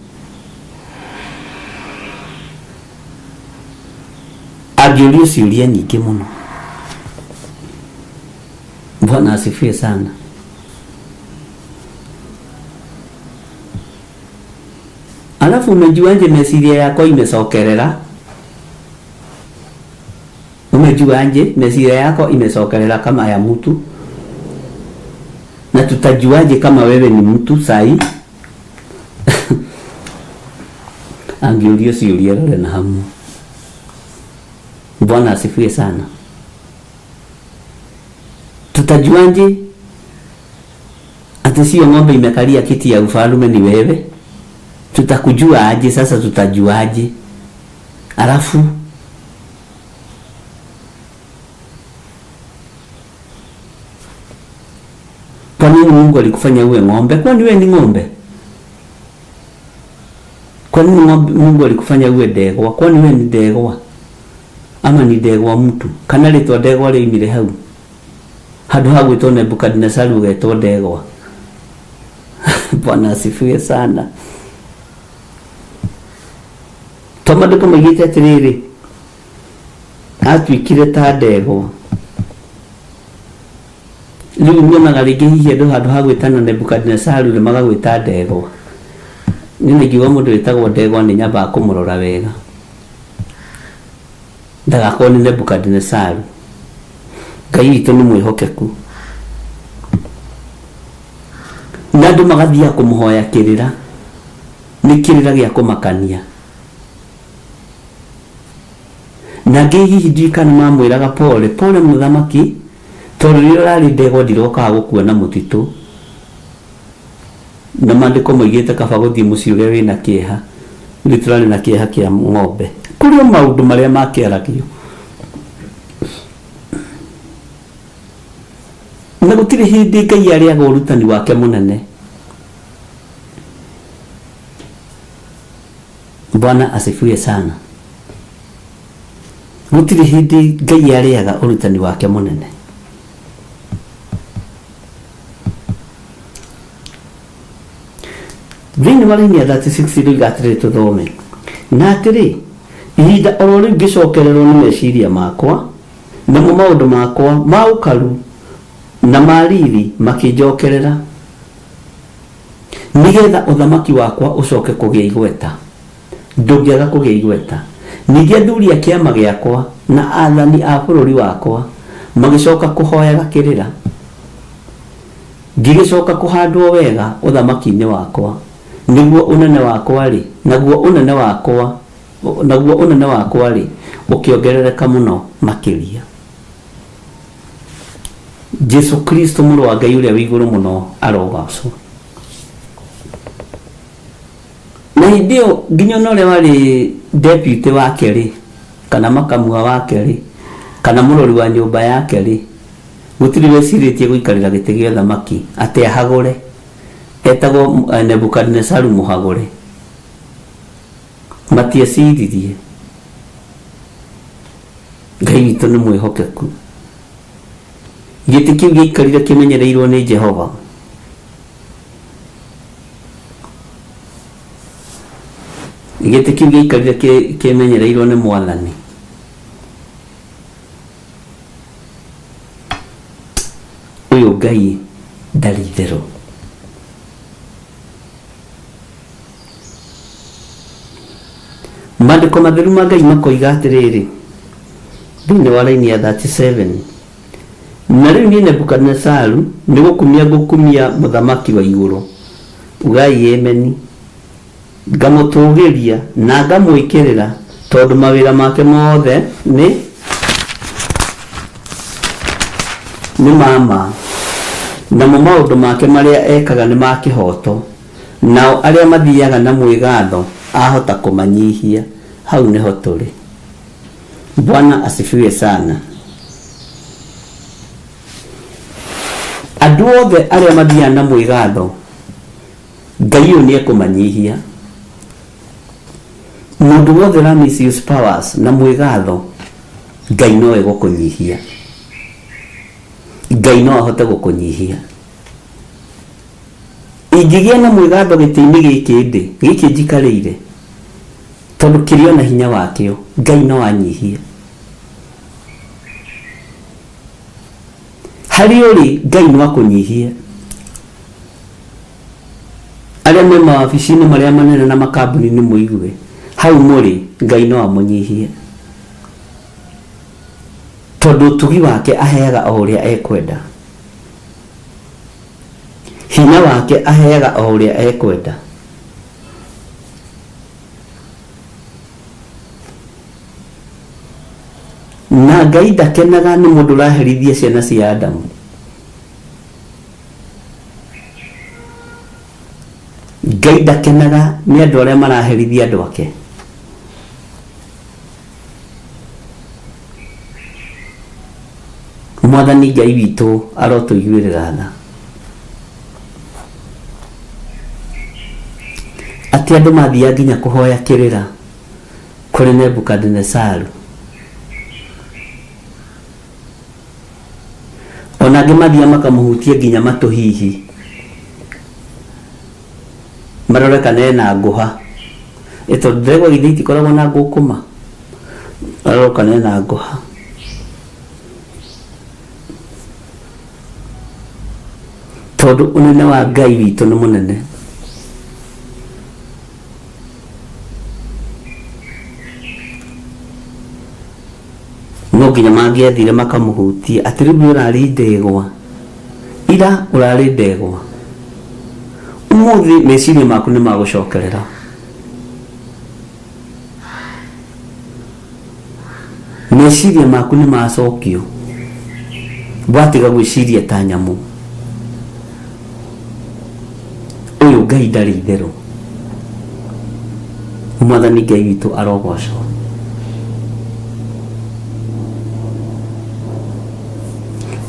Angĩũrio ciũria nyingĩ mũno. Bwana asifiwe sana. Alafu umejuaje meciria yako imecokerera? Umejuaje meciria yako imecokerera kama ya mtu? Na tutajuaje kama wewe ni mtu sai? Angĩũrio ciũria rore na hamu. Bwana asifiwe sana. Tutajuaje ati sio ng'ombe imekalia kiti ya ufalme ni wewe? Tutakujua aje sasa? Tutajuaje? Alafu kwa nini Mungu alikufanya uwe ng'ombe? Kwani wewe ni ng'ombe? Kwa nini Mungu alikufanya uwe ndegwa? Kwani wewe ni ndegwa? Ama ni ndegwa mtu? Kana rĩtwa ndegwa rĩoimire hau? Handũ ha gwĩtwo Nebukadnezari ũgetwo ndegwa. Bwana asifiwe sana. To maandĩko maigĩte atĩrĩrĩ, atuĩkire ta ndegwa. Rĩu nyonaga rĩngĩ hihi andũ handũ ha gwĩtana Nebukadnezari rĩ magagwĩta ndegwa. Niĩ ingiuga mũndũ wĩtagwo ndegwa nĩ nyambaga kũmũrora wega, ndagakorwo nĩ Nebukadnezari. Ngai witũ nĩ mwĩhokeku. Na andũ magathiaga kũmũhoya kĩrĩra, nĩ kĩrĩra gĩa kũmakania. Na angĩ hihi ndiũĩ kana mamwĩraga pole pole mũthamaki, tondũ rĩrĩa ũrarĩ ndegwa ndirokaga gũkuona mũtitũ. Na maandĩko moigĩte kaba gũthiĩ mũciĩ ũrĩa wĩna kĩeha, rĩu tũrarĩ na kĩeha kĩa ng'ombe. Kũrĩ o maũndũ marĩa makĩaragio. Na gũtirĩ hĩndĩ Ngai arĩaga ũrutani wake mũnene. Bwana asifiwe sana. Gũtirĩ hĩndĩ Ngai arĩaga ũrutani wake mũnene. Thĩinĩ wa raini ya 36 rĩu atĩrĩrĩ tũthome. Na atĩrĩ, ihinda oro rĩu ngĩcokererwo nĩ meciria makwa, namo maũndũ makwa ma ũkaru na ma riri makĩnjokerera, nĩgetha ũthamaki wakwa ũcoke kũgĩa igweta. Ndũngĩaga kũgĩa igweta. Ningĩ athuri a kĩama gĩakwa na athani a bũrũri wakwa magĩcoka kũhoyaga kĩrĩra. Ngĩgĩcoka kũhandwo wega ũthamaki-inĩ wakwa, nĩguo ũnene wakwa rĩ, naguo ũnene wakwa, naguo ũnene wakwa rĩ, ũkĩongerereka mũno makĩria. Jesu Kristo mũrũ wa Ngai ũrĩa wĩ igũrũ mũno arogacwo. Na hĩndĩ ĩyo nginya ona ũrĩa warĩ deputy wake rĩ, kana makamua wake rĩ, kana mũrori wa nyũmba yake rĩ, gũtirĩ wecirĩtie gũikarĩra gĩtĩ gĩa ũthamaki atĩ ahagũre. Etagwo Nebukadnezaru mũhagũre. Matieciririe. Ngai witũ nĩ mwĩhokeku. Gĩtĩ kĩu gĩaikarire kĩmenyereirwo nĩ Jehova. Gĩtĩ kĩu gĩaikarire kĩmenyereirwo nĩ Mwathani. Ũyũ Ngai ndarĩ itherũ. Maandĩko matheru ma Ngai makoiga atĩrĩrĩ, thĩinĩ wa raini ya 37, na rĩu niĩ Nebukadinezaru nĩ gũkumia ngũkumia mũthamaki wa igũrũ, ugai ameni, ngamũtũũgĩria na ngamwĩkĩrĩra, tondũ mawĩra make mothe nĩ nĩ ma ma, namo maũndũ make marĩa ekaga nĩ ma kĩhooto, nao arĩa mathiaga na mwĩgatho ahota kũmanyihia. Hau nĩho tũrĩ. Bwana asifiwe sana. Andũ othe arĩa mathiaga na mwĩgatho, Ngai ũyũ nĩ ekũmanyihia. Mũndũ wothe ũra misuse powers na mwĩgatho, Ngai no egũkũnyihia. Ngai no ahote gũkũnyihia. Ingĩgĩa na mwĩgatho gĩtĩ-inĩ gĩkĩ ndĩ, gĩkĩ njikarĩire, tondũ kĩrĩ o na hinya wakĩo, Ngai no anyihie. Harĩa ũrĩ, Ngai no akũnyihie. Arĩa me mawabici-inĩ marĩa manene na makambuni-inĩ mũigue, hau mũrĩ, Ngai no amũnyihie. Tondũ ũtugi wake aheaga o ũrĩa ekwenda. Hinya wake aheaga o ũrĩa ekwenda. Na Ngai ndakenaga nĩ mũndũ ũraherithia ciana cia Adamu. Ngai ndakenaga nĩ andũ arĩa maraherithia andũ ake. Mwathani Ngai witũ arotũiguĩrĩra tha. Atĩ andũ mathiaga nginya kũhoya kĩrĩra kũrĩ Nebukadinesaru. Ona angĩ mathiaga makamũhutia nginya matũ hihi marore kana ena ngũha. Ĩ tondũ ndegwa githĩ itikoragwo na ngũkũma? Marore kana ena ngũha. Tondũ ũnene wa Ngai witũ nĩ mũnene. No nginya mangĩathire makamũhutie atĩ rĩu we ũrarĩ ndegwa, ira ũrarĩ ndegwa, ũmũthĩ meciria maku nĩ magũcokerera. Meciria maku nĩ macokio, watiga gwĩciria ta nyamũ. Ũyũ Ngai ndarĩ itherũ. Mwathani Ngai witũ arogocwo.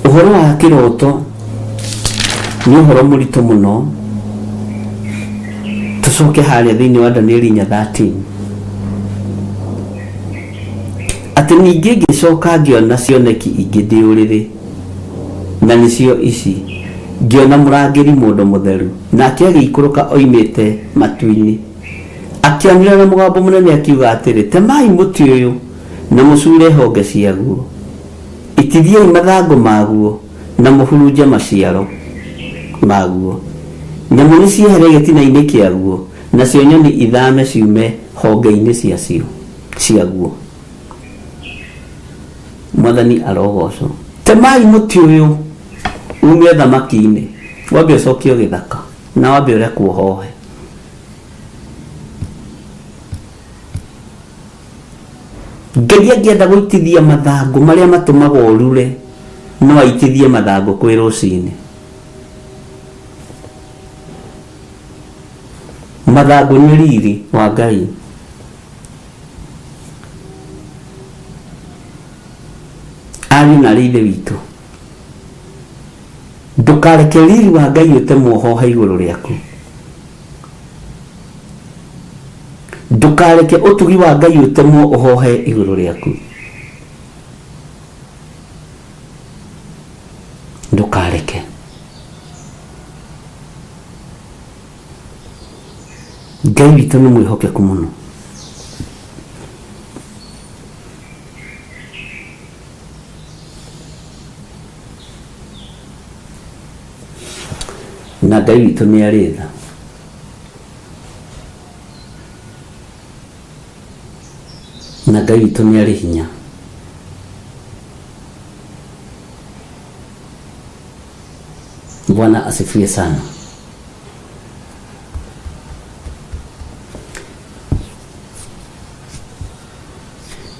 Ũhoro wa kĩroto nĩ ũhoro mũritũ mũno. Tũcoke harĩa thĩinĩ wa Danieli 4:13 atĩ ningĩ ngĩcoka ngĩona cioneki ingĩ ndĩ ũrĩrĩ, na nĩcio ici, ngĩona mũrangĩri mũndũ mũtheru, nake agĩikũrũka oimĩte matu-inĩ, akĩanĩrĩra na mũgambo mũnene akiuga atĩrĩ, Temai mũtĩ ũyũ, na mũcuure honge ciaguo, itithiai mathangũ maguo, na mũhurunje maciaro maguo. Nyamũ nĩciehere gĩtina-inĩ kĩaguo, nacio nyoni ithame ciume honge-inĩ ciacio, ciaguo. Mwathani arogocwo. Temai mũtĩ ũyũ ume ũthamaki-inĩ, wambe ũcokio gĩthaka, na wambe ũrekwo ũhohe. Ngai angĩenda gũitithia mathangũ marĩa matũmaga ũrure, no aitithie mathangũ kwĩ rũcinĩ. Mathangũ nĩ riri wa Ngai. Ariũ na arĩ ithe witũ, ndũkareke riri wa Ngai ũtemwo ũhohe igũrũ rĩaku. Ndũkareke ũtugi wa Ngai ũtemwo ũhohe igũrũ rĩaku. Ndũkareke. Ngai witũ nĩ mwĩhokeku mũno. Na Ngai witũ nĩ arĩ tha. Na Ngai witũ nĩ arĩ hinya. Bwana asifiwe sana.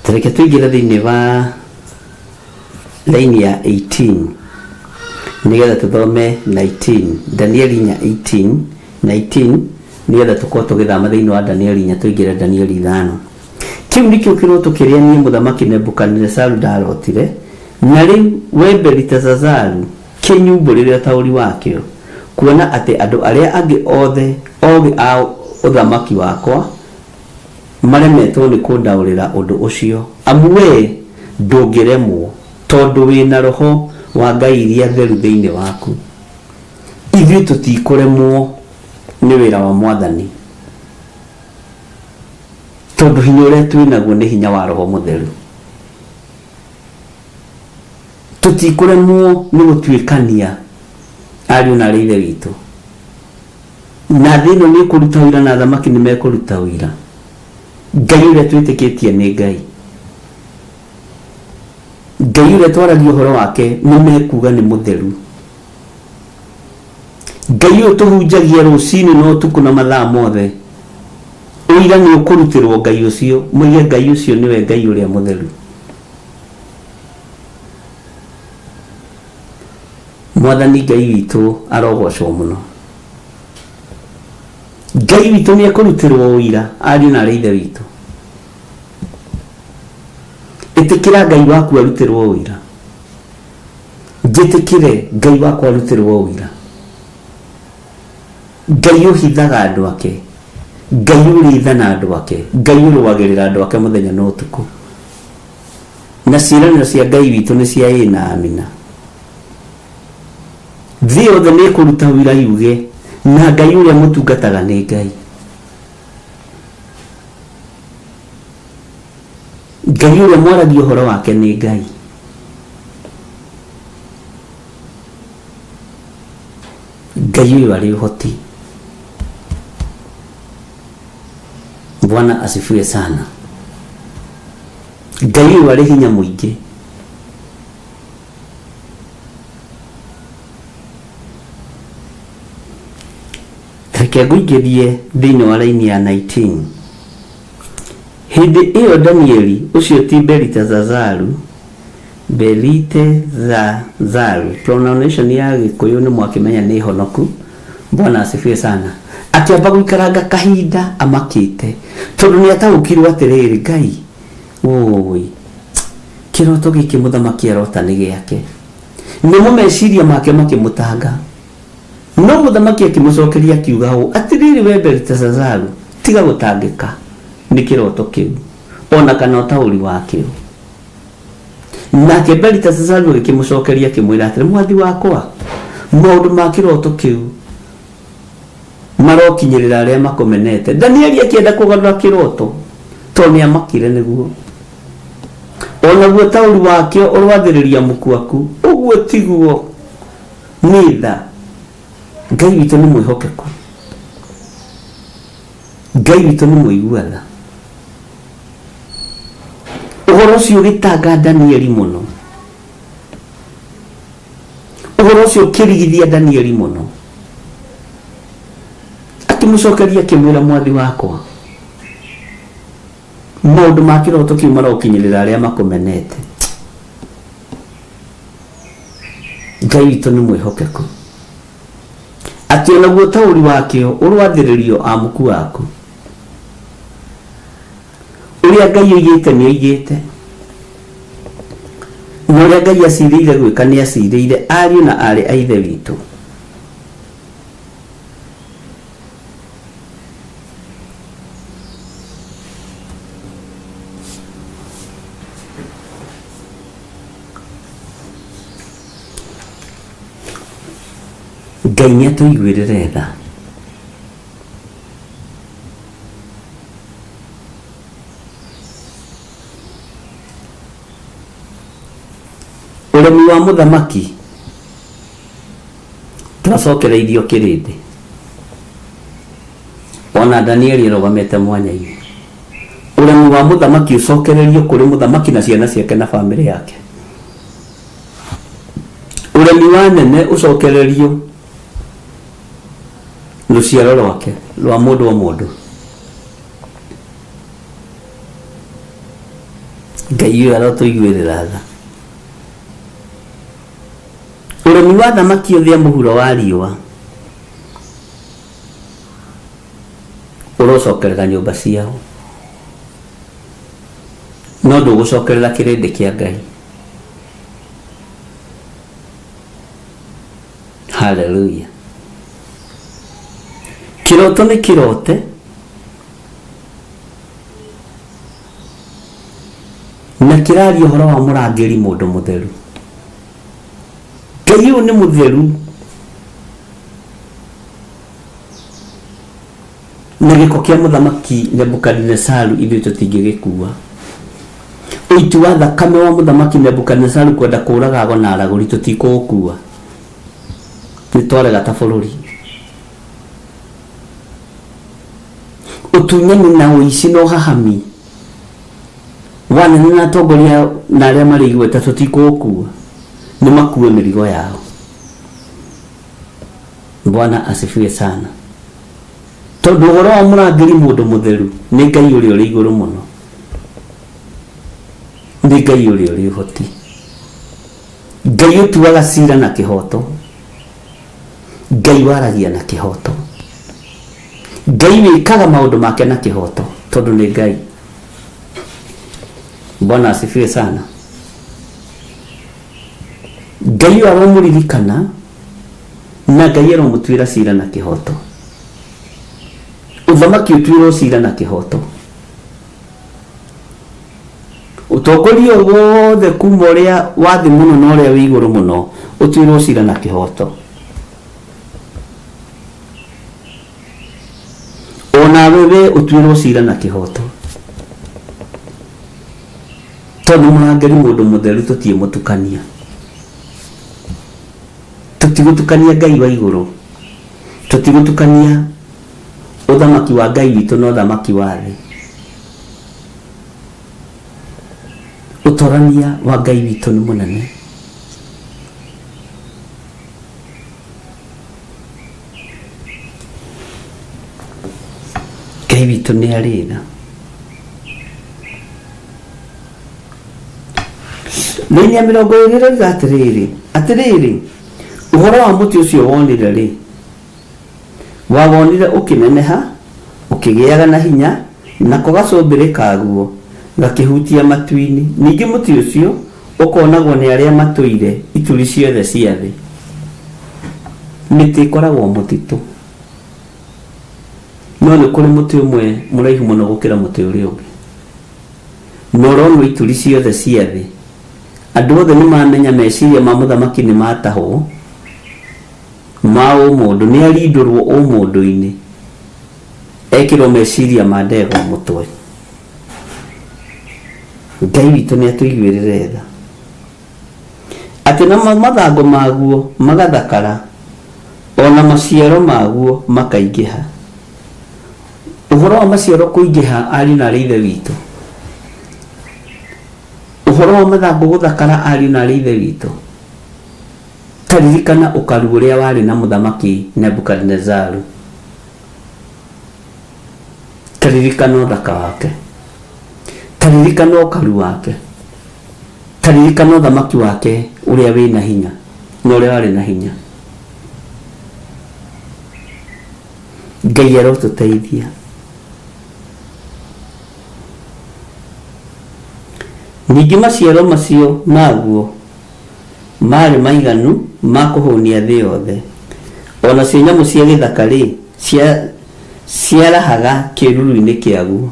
Tareke tũingĩre thĩinĩ wa laini ya 18 nĩgetha tũthome 19 Danieli 4 18 19 nĩgetha tũkorwo tũgĩthama thĩinĩ wa Danieli 4 tũingĩre Danieli 5. Kĩu nĩkĩo kĩroto kĩrĩa niĩ mũthamaki Nebukadinezaru ndarotire, na rĩu we Beliteshazaru kĩnyumbũrĩre ũtaũri wakĩo, kuona atĩ andũ arĩa angĩ othe ogĩ a ũthamaki wakwa maremetwo nĩ kũndaũrĩra ũndũ ũcio, amu wee ndũngĩremwo, tondũ wĩ na roho wa ngai iria theru thĩinĩ waku. Ithuĩ tũtikũremwo nĩ wĩra wa Mwathani, tondũ hinya ũrĩa twĩ naguo nĩ hinya wa Roho Mũtheru. Tũtikũremwo nĩ gũtuĩkania ariũ na aarĩ a Ithe witũ. Na thĩ ĩno nĩ ĩkũruta ũira na athamaki nĩ mekũruta ũira. Ngai ũrĩa twĩtĩkĩtie nĩ Ngai. Ngai ũrĩa twaragia ũhoro wake nĩ mekuga nĩ mũtheru. Ngai ũyũ tũhunjagia rũcinĩ na ũtukũ na mathaa mothe, ũira nĩ ũkũrutĩrwo Ngai ũcio, moige Ngai ũcio nĩwe Ngai ũrĩa mũtheru. Mwathani Ngai witũ arogocwo mũno. Ngai witũ nĩ ekũrutĩrwo ũira, ariũ na arĩ ithe witũ. Ĩtĩkĩra Ngai waku arutĩrwo ũira. Njĩtĩkĩre Ngai wakwa arutĩrwo ũira. Ngai ũhithaga andũ ake, Ngai ũrĩ tha na andũ ake, Ngai ũrũagĩrĩra andũ ake mũthenya na ũtukũ. Na ciĩranĩro cia Ngai witũ nĩ cia ĩĩ na amina. Thĩ yothe nĩ ĩkũruta ũira yuge, na Ngai ũrĩa mũtungataga nĩ Ngai. Ngai ũrĩa mwaragia ũhoro wake nĩ Ngai. Ngai ũyũ arĩ ũhoti. Bwana asifiwe sana. Ngai ũyũ arĩ hinya mũingĩ. Reke ngũingĩrie thĩinĩ wa raini ya 19. Hĩndĩ ĩyo Danieli, ũcio ti Belitezazaru, Belitezazaru, pronunciation ya Gĩkũyũ nĩ mwakĩmenya nĩ honoku, Bwana asifiwe sana, akĩamba gũikaranga kahinda amakĩte, tondũ nĩ ataũkirwo atĩrĩrĩ, Ngai, ũũi, kĩroto gĩkĩ mũthamaki arota nĩ gĩake. Namo meciria make makĩmũtanga. No mũthamaki akĩmũcokeria akiuga ũũ, Atĩrĩrĩ wee Beliteshazaru, tiga gũtangĩka nĩ kĩroto kĩu, o na kana ũtaũri wakĩo. Nake Beliteshazaru agĩkĩmũcokeria akĩmwĩra atĩrĩ, Mwathi wakwa, maũndũ ma kĩroto kĩu marokinyĩrĩra arĩa makũmenete. Danieli akĩenda kũgarũra kĩroto tondũ nĩ amakire nĩguo. O naguo ũtaũri wakĩo ũroathĩrĩria mũkuaku. Ũguo tiguo. Nĩ tha. Ngai witũ nĩ mwĩhokeku. Ngai witũ nĩ mũigua tha. Ũhoro ũcio ũgĩtanga Danieli mũno. Ũhoro ũcio ũkĩrigithia Danieli mũno. Akĩmũcokeria akĩmwĩra, mwathi wakwa, maũndũ ma kĩroto kĩu marokinyĩrĩra arĩa makũmenete. Ngai witũ nĩ mwĩhokeku. Atĩ o naguo ũtaũri wakĩo ũrwathĩrĩrio amuku aku. Ũrĩa Ngai oigĩte nĩ oigĩte. Na ũrĩa Ngai acirĩire gwĩka nĩ acirĩire ariũ na aarĩ a Ithe witũ. Ngai nĩ atũiguĩrĩre tha. Ũremi wa mũthamaki. Twacokereirio kĩrĩndĩ. Ona Danieli arũgamĩte mwanya-inĩ. Ũremi wa mũthamaki ũcokererio kũrĩ mũthamaki na ciana ciake na bamĩrĩ yake. Ũremi wa nene ũcokererio rũciaro rwake rwa mũndũ o mũndũ. Ngai ũyũ arotũiguĩrĩra tha. Ũremi wa thamaki othe a mũhuro wa riũa ũrocokerera nyũmba ciao, no ndũgũcokerera kĩrĩndĩ kĩa Ngai. Haleluya! Kĩroto nĩ kĩrote na kĩraria ũhoro wa mũrangĩri mũndũ mũtheru. Ngai ũyũ nĩ mũtheru na gĩko kĩa mũthamaki Nebukadinesaru ithuĩ tũtingĩgĩkua. Ũiti wa thakame wa mũthamaki Nebukadinesaru kwenda kũraga ago na aragũri tũtikũũkua. Nĩ twarega ta bũrũri. Ũtunyani na ũici na ũhahami wa anene na atongoria na arĩa marĩ igweta tũtikũũkua. Nĩ makue mĩrigo yao. Bwana asifiwe sana. Tondũ ũhoro wa mũrangĩri mũndũ mũtheru nĩ Ngai ũrĩa ũrĩ igũrũ mũno. Nĩ Ngai ũrĩa ũrĩ ũhoti. Ngai ũtuaga cira na kĩhoto. Ngai waragia na kĩhoto. Ngai wĩkaga maũndũ make na kĩhoto tondũ nĩ Ngai. Bwana asifiwe sana. Ngai ũyũ aromũririkana na Ngai aromũtuĩra cira na kĩhoto. Ũthamaki ũtuĩrwo cira na kĩhoto. Ũtongoria o wothe kuma ũrĩa wa thĩ mũno na ũrĩa wĩ igũrũ mũno ũtuĩrwo cira na kĩhoto. Onawe we ũtuĩrwo cira na kĩhoto. Tondũ mũrangĩri mũndũ mũtheru tũtiĩ mũtukania. Tũtigũtukania Ngai wa igũrũ. Tũtigũtukania ũthamaki wa Ngai witũ na ũthamaki wa thĩ. Ũtorania wa Ngai witũ nĩ mũnene. Ngai witũ nĩ arĩ tha. Raini ya 20 ĩroiga atĩrĩrĩ, atĩrĩrĩ, ũhoro wa mũtĩ ũcio wonire rĩ, wawonire ũkĩneneha, ũkĩgĩaga na hinya, nako gacũmbĩrĩ kaguo gakĩhutia matu-inĩ. Ningĩ mũtĩ ũcio ũkonagwo nĩ arĩa matũire ituri ciothe cia thĩ. Mĩtĩ ĩkoragwo mũtitũ, no nĩ kũrĩ mũtĩ ũmwe mũraihu mũno gũkĩra mũtĩ ũrĩa ũngĩ, na ũronwo ituri ciothe cia thĩ. Andũ othe nĩ mamenya meciria ma mũthamaki nĩ matahwo ma ũmũndũ, nĩ arindũrwo ũmũndũ-inĩ, ekĩrwo meciria ma ndegwa mũtwe. Ngai witũ nĩ atũiguĩrĩre tha. Atĩ namo mathangũ maguo magathakara, o na maciaro maguo makaingĩha. Ũhoro wa maciaro kũingĩha ariũ na arĩ ithe witũ, ũhoro wa mathangũ gũthakara ariũ na arĩ ithe witũ, ta ririkana ũkaru ũrĩa warĩ na mũthamaki Nebukadinezaru. Ta ririkana ũthaka wake, ta ririkana ũkaru wake, ta ririkana ũthamaki wake ũrĩa wĩna hinya na ũrĩa warĩ na hinya. Ngai arotũteithia. Ningĩ maciaro macio maguo maarĩ maiganu ma kũhũnia thĩ yothe. O nacio nyamũ cia gĩthaka-rĩ, ciarahaga kĩĩruru-inĩ kĩaguo.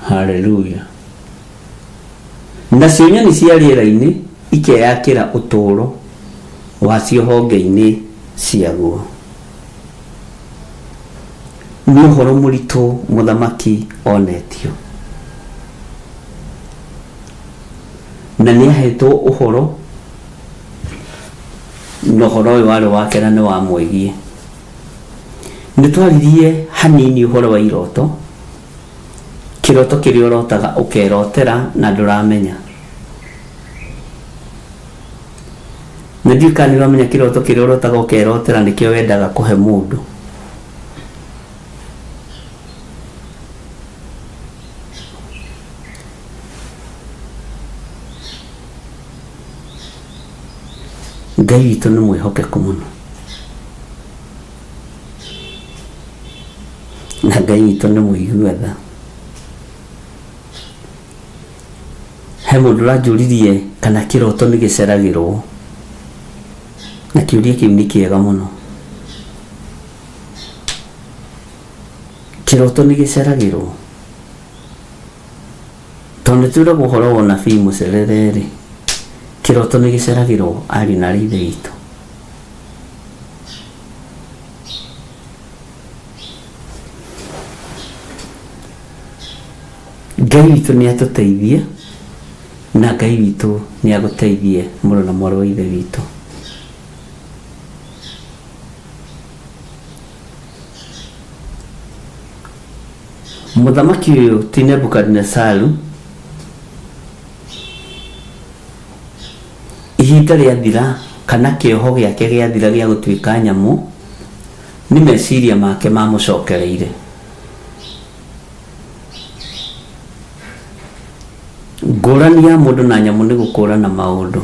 Haleluya! Nacio nyoni cia rĩera-inĩ ikeyakĩra ũtũũro wacio honge-inĩ ciaguo. Nĩ ũhoro mũritũ mũthamaki onetio, na nĩ ahetwo ũhoro. Na ũhoro ũyũ warĩ wake na nĩ wamwĩgiĩ. Nĩ twaririe hanini ũhoro wa iroto, kĩroto kĩrĩa ũrotaga ũkerotera na ndũramenya. Na ndiũĩ kana nĩ ũramenya kĩroto kĩrĩa ũrotaga ũkerotera nĩkĩo wendaga kũhe mũndũ. Ngai witũ nĩ mwĩhokeku mũno. Na Ngai witũ nĩ mũigua tha. He mũndũ ũranjũririe kana kĩroto nĩ gĩceragĩrwo. Na kĩũria kĩu nĩ kĩega mũno. Kĩroto nĩ gĩceragĩrwo. Tondũ nĩ twĩragwo ũhoro wa ũnabii mũcerere-rĩ, kĩroto nĩ gĩceragĩrwo ariũ na aarĩ a Ithe witũ. Ngai witũ nĩ atũteithie na Ngai witũ nĩ agũteithie mũrũ na mwarĩ wa Ithe witũ. Mũthamaki ũyũ ti Nebukadinesaru, ihinda rĩathira kana kĩoho gĩake gĩathira gĩa gũtuĩka nyamũ, nĩ meciria make mamũcokereire. Ngũrani ya mũndũ na nyamũ nĩ gũkũrana maũndũ.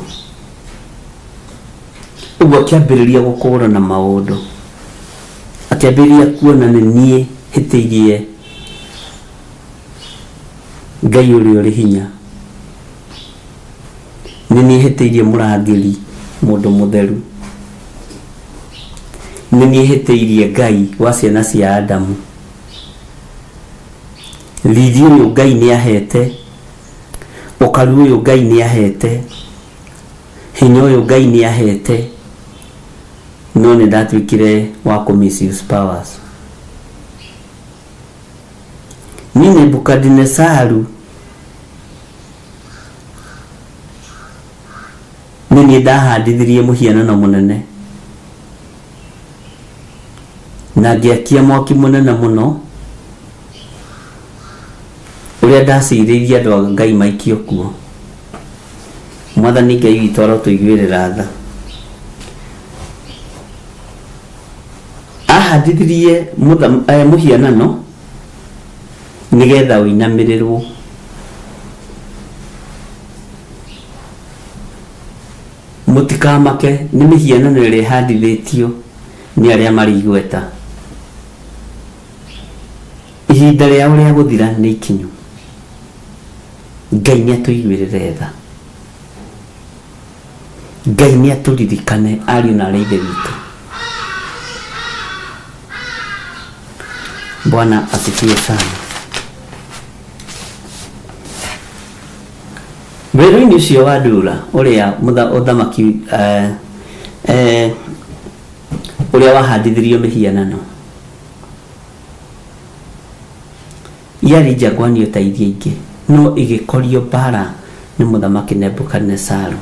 Ũguo akĩambĩrĩria gũkũrana maũndũ. Akĩambĩrĩria kuona nĩ niĩ hĩtĩirie Ngai ũrĩa ũrĩ hinya. Nĩ niĩ hĩtĩirie mũrangĩri mũndũ mũtheru. Nĩ niĩ hĩtĩirie Ngai wa ciana cia Adamu. Riri ũyũ Ngai nĩ ahete, ũkaru ũyũ Ngai nĩ ahete, hinya ũyũ Ngai nĩ ahete, no nĩ ndatuĩkire wa kũ misuse powers. Niĩ Nebukadinesaru nĩ niĩ ndahandithirie mũhianano mũnene na ngĩakia mwaki mũnene mũno ũrĩa ndacirĩirie andũ a Ngai maikio kuo. Mwathani Ngai witũ arotũiguĩrĩra tha. Ahandithirie mũhianano nĩgetha ũinamĩrĩrwo. Mũtikamake nĩ mĩhianano ĩrĩa ĩhandithĩtio nĩ arĩa marĩ igweta. Ihinda rĩao rĩa gũthira nĩ ikinyu. Ngai nĩ atũiguĩrĩre tha. Ngai nĩ atũririkane ariũ na aarĩ a Ithe witũ. Bwana asifiwe sana. Werũ-inĩ ũcio wa Dura ũrĩa ũthamaki eh, eh, ũrĩa wahandithirio mĩhianano yarĩ njagwani o ta iria ingĩ no ĩgĩkorio mbara nĩ mũthamaki Nebukadinesaru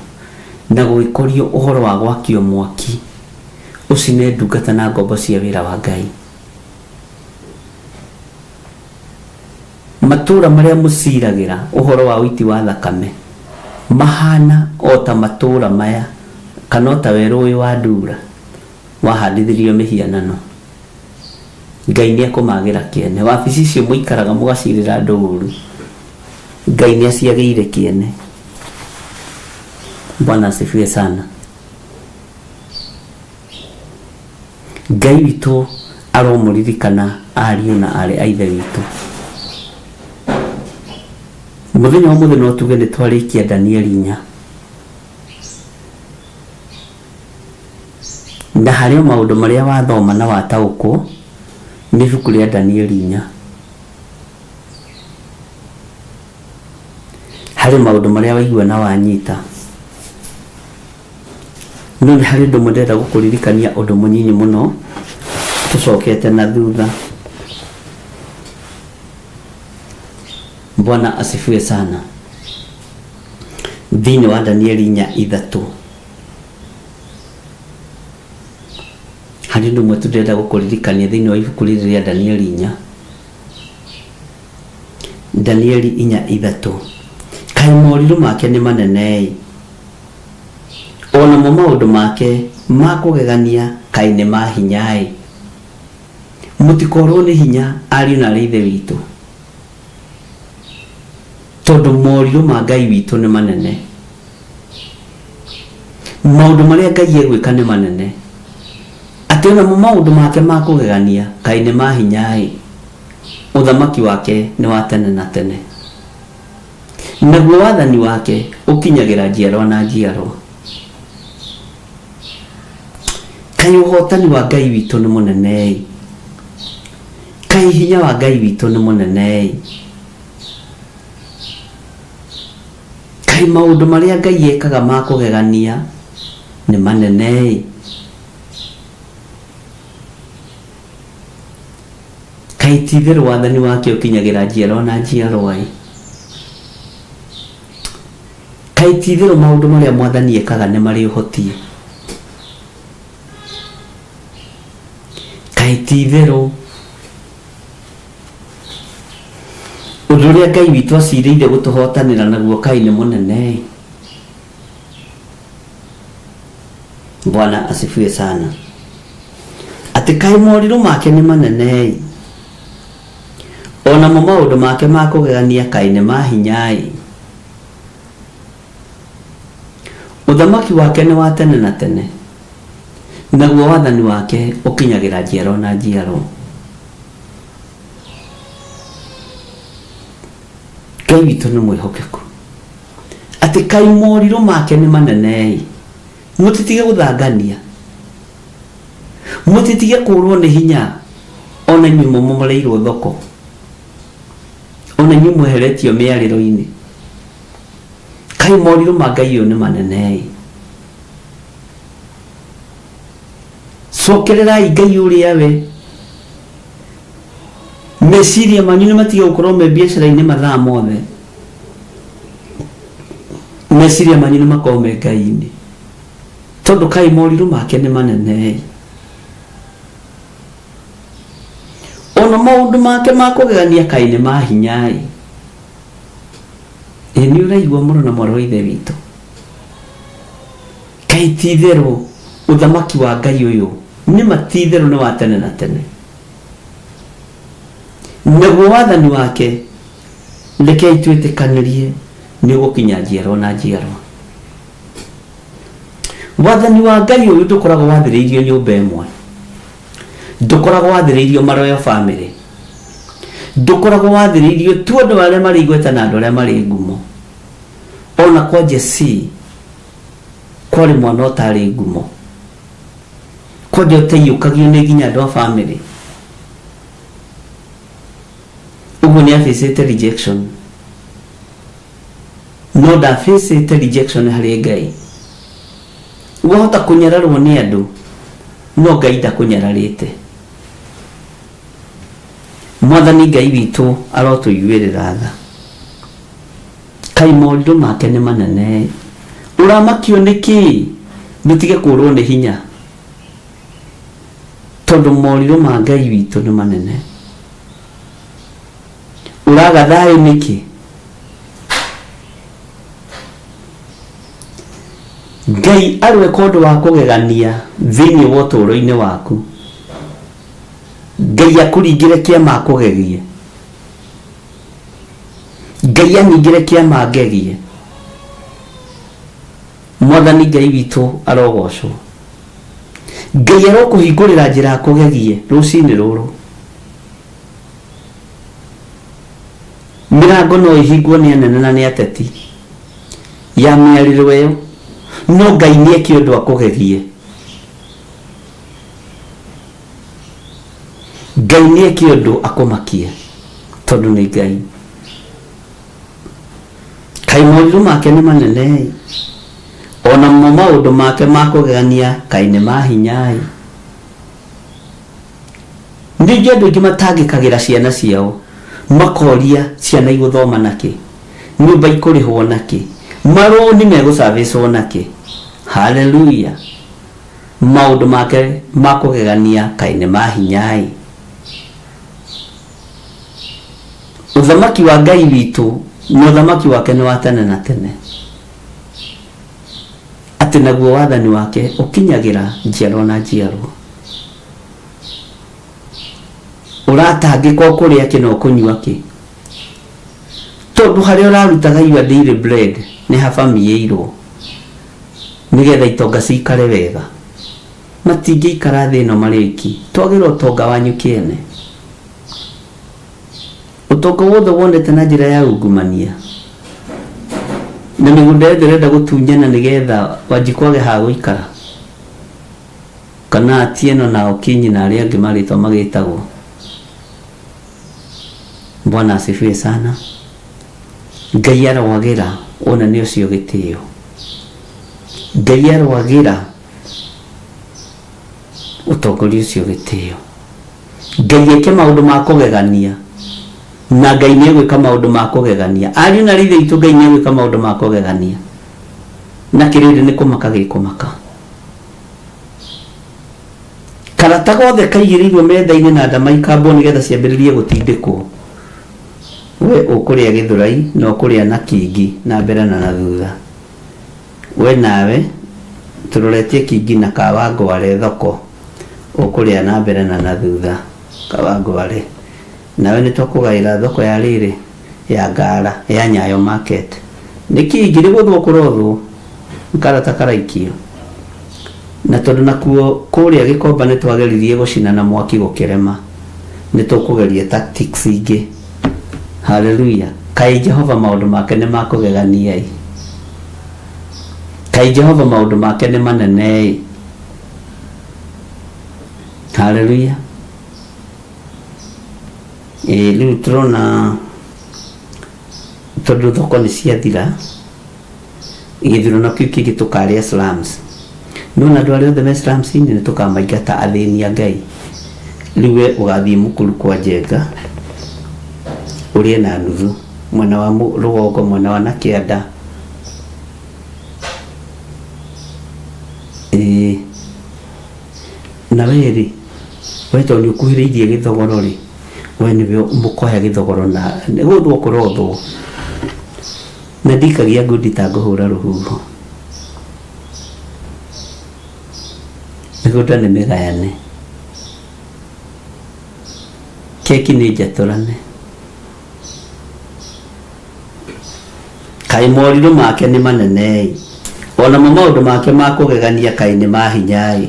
na gũgĩkorio ũhoro wa gwakio mwaki ũcine ndungata na ngombo cia wĩra wa Ngai. Matũũra marĩa mũciiragĩra ũhoro wa ũiti wa thakame mahaana o ta matũũra maya, kana o ta werũ ũyũ wa Dura wahandithĩrio mĩhianano. Ngai nĩekũmaagĩra kĩene. Wabici icio mũikaraga mũgaciirĩra andũ ũũru, Ngai nĩaciagĩire kĩene. Bwana asifiwe sana. Ngai witũ aromũririkana ariũ na aarĩ a Ithe witũ. Mũthenya wa ũmũthĩ no tuge nĩ twarĩkia Danieli inya. Na harĩ o maũndũ marĩa wathoma na wataũkwo nĩ ibuku rĩa Danieli inya. Harĩ maũndũ marĩa waigua na wanyita. No nĩ harĩ ũndũ ũmwe ndĩrenda gũkũririkania ũndũ mũnyinyi mũno tũcokete na thutha. Bwana asifiwe sana. Thĩinĩ wa Danieli 4:3. Harĩ ũndũ ũmwe tu ndĩrenda gũkũririkania thĩinĩ wa ibuku rĩrĩ rĩa Danieli inya. Danieli 4:3. Kaĩ morirũ make nĩ manene-ĩ! O namo maũndũ make ma kũgegania kaĩ nĩ ma hinya-ĩ! Mũtikorwo nĩ hinya, ariũ na aarĩ a Ithe witũ, tondũ morirũ ma Ngai witũ nĩ manene. Maũndũ marĩa Ngai egwĩka nĩ manene, atĩ o namo maũndũ make ma kũgegania kaĩ nĩ ma hinya-ĩ! Ũthamaki wake nĩ wa tene na tene, naguo wathani wake ũkinyagĩra njiarwa na njiarwa. Kaĩ ũhotani wa Ngai witũ nĩ mũnene-ĩ! Kaĩ hinya wa Ngai witũ nĩ mũnene-ĩ! Kaĩ maũndũ marĩa Ngai ekaga ma kũgegania nĩ manene-ĩ! Kaĩ ti-itherũ wathani wake ũkinyagĩra njiarwa na njiarwa-ĩ! Kaĩ ti-itherũ maũndũ marĩa Mwathani ekaga nĩ marĩ ũhoti-ĩ! Kaĩ ti-itherũ ũndũ ũrĩa Ngai witũ acirĩire gũtũhotanĩra naguo kaĩ nĩ mũnene-ĩ! Bwana asifiwe sana. Atĩ kaĩ morirũ make nĩ manene-ĩ! O namo maũndũ make ma kũgegania kaĩ nĩ ma hinya-ĩ! Ũthamaki wake nĩ wa tene na tene, naguo wathani wake ũkinyagĩra njiarwa na njiarwa. Ngai witũ nĩ mwĩhokeku. Atĩ kaĩ morirũ make nĩ manene-ĩ! Mũtitige gũthangania, mũtitige kũũrwo nĩ hinya, o na inyuĩ mũmomoreirwo thoko, o na inyuĩ mweheretio mĩarĩro-inĩ. Kaĩ morirũ ma Ngai ũyũ nĩ manene-ĩ! Cokererai Ngai ũrĩa we. Meciria manyu nĩ matige gũkorwo me biacara-inĩ mathaa mothe. Meciria manyu nĩ makorwo me Ngai-inĩ. Tondũ kaĩ morirũ make nĩ manene-ĩ! Ona maũndũ make ma kũgegania kaĩ nĩ ma hinya-ĩ! Ĩ nĩ ũraigua mũrũ na mwarĩ wa Ithe witũ? Kaĩ ti itherũ ũthamaki wa Ngai ũyũ nĩ ma ti itherũ nĩ wa tene na tene? Naguo wathani wake, rekei twĩtĩkanĩrie, nĩ ũgũkinya njiarwa na njiarwa. Wathani wa Ngai ũyũ ndũkoragwo wathĩrĩirio nyũmba ĩmwe, ndũkoragwo wathĩrĩirio maroyal family, ndũkoragwo wathĩrĩirio tu andũ arĩa marĩ igweta na andũ arĩa marĩ ngumo. Ona kwa Jesse kwarĩ mwana ũtarĩ ngumo, kwanja ũtaiyũkagio nĩ nginya andũ a family. Ũguo nĩ abĩcĩte rejection. No ndabĩcĩte rejection harĩ Ngai. Wahota kũnyararwo nĩ andũ, no Ngai ndakũnyararĩte. Mwathani Ngai witũ arotũiguĩrĩra tha. Kaĩ morirũ make nĩ manene-ĩ! Ũramakio nĩ kĩĩ? Ndũtige kũũrwo nĩ hinya, tondũ morirũ ma Ngai witũ nĩ manene. Ũraga thayũ nĩkĩ? Ngai aroeka ũndũ wa kũgegania thĩinĩ wa ũtũũro-inĩ waku. Ngai akũringĩre kĩama akũgegie. Ngai aningĩre kĩama angegie. Mwathani Ngai witũ arogocwo. Ngai arokũhingũrĩra njĩra akũgegie rũcinĩ rũrũ. Mĩrango no ĩhingwo nĩ anene na nĩ ateti ya mĩarĩro ĩyo, no Ngai nĩ eke ũndũ akũgegie. Ngai nĩ eke ũndũ akũmakie tondũ nĩ Ngai. Kaĩ morirũ make nĩ manene-ĩ, o namo maũndũ make ma kũgegania kaĩ nĩ ma hinya-ĩ! Ningĩ andũ aingĩ matangĩkagĩra ciana ciao, makoria ciana igũthoma nakĩ, nyũmba ikũrĩhwo nakĩ, marũni megũcabĩcwo nakĩ. Hallelujah! Maũndũ make ma kũgegania kaĩ nĩ ma hinya-ĩ. Ũthamaki wa Ngai witũ na ũthamaki wake nĩ wa tene na tene, atĩ naguo wathani wake ũkinyagĩra njiarwa na njiarwa. Ũratangĩka ũkũrĩa kĩ na ũkũnyua kĩ, tondũ harĩa ũrarutaga your daily bread nĩ habamiĩirwo nĩgetha itonga ciikare wega. Matingĩikara thĩ ĩno marĩ oiki, twagĩra ũtonga wanyu kĩene. Ũtonga wothe wonete na njĩra ya ungumania na mĩgũnda yothe ũrenda gũtunyana nĩgetha Wanjikũ age ha gũikara, kana Atieno na Okinyi na arĩa angĩ marĩtwa magĩtagwo. Bwana asifiwe sana. Ngai aroagĩra ũnene ũcio gĩtĩo. Ngai aroagĩra ũtongoria ũcio gĩtĩo. Ngai eke maũndũ ma kũgegania na Ngai nĩ egwĩka maũndũ ma kũgegania. Ariũ na aarĩ a Ithe witũ, Ngai nĩ egwĩka maũndũ ma kũgegania na kĩrĩndĩ nĩ kũmaka gĩkũmaka. Karata gothe kaigĩrĩirwo metha-inĩ na ndama ikambwo nĩgetha ciambĩrĩrie gũtindĩkwo. We ũkũrĩa gĩthũrai na ũkũrĩa na kingi na mbere na na thutha. We nawe tũroretie kingi na Kawangware thoko ũkũrĩa na mbere na na thutha Kawangware. Nawe nĩtwakũgaĩra thoko ya rĩrĩ ya Ngara ya Nyayo market. Nĩ kingi nĩ gũthwo kũrothwo nĩ karata karaikio. Na tondũ nakuo kũrĩa Gĩkomba nĩtwageririe gũcina na mwaki gũkĩrema, nĩtũkũgeria tactics ingĩ. Hallelujah! Kaĩ Jehova maũndũ make nĩ ma kũgegania-ĩ! Kaĩ Jehova maũndũ make nĩ manene-ĩ! Hallelujah! Ĩĩ rĩu tũrona tondũ thoko nĩ ciathira, gĩthurano kĩu kĩngĩ tũkarĩa slums. Nĩwona andũ arĩa othe me slums-inĩ nĩ tũkamaingata athĩni a Ngai. Rĩu we ũgathiĩ mũkuru kwa Njenga ũrĩe na nuthu mwena wa rũgongo, mwena wa na kĩanda. Ĩĩ. Na we-rĩ, we tondũ nĩ ũkuhĩrĩirie gĩthogoro-rĩ, we nĩwe mũkoya gĩthogoro na nĩ gũthwo kũrothwo. Na ndikagia ngundi ta ngũhũra rũhuho. Mĩgũnda nĩ mĩgayane. Keki nĩ njatũrane. Kaĩ morirũ make nĩ manene-ĩ! O namo maũndũ make ma kũgegania kaĩ nĩ ma hinya-ĩ!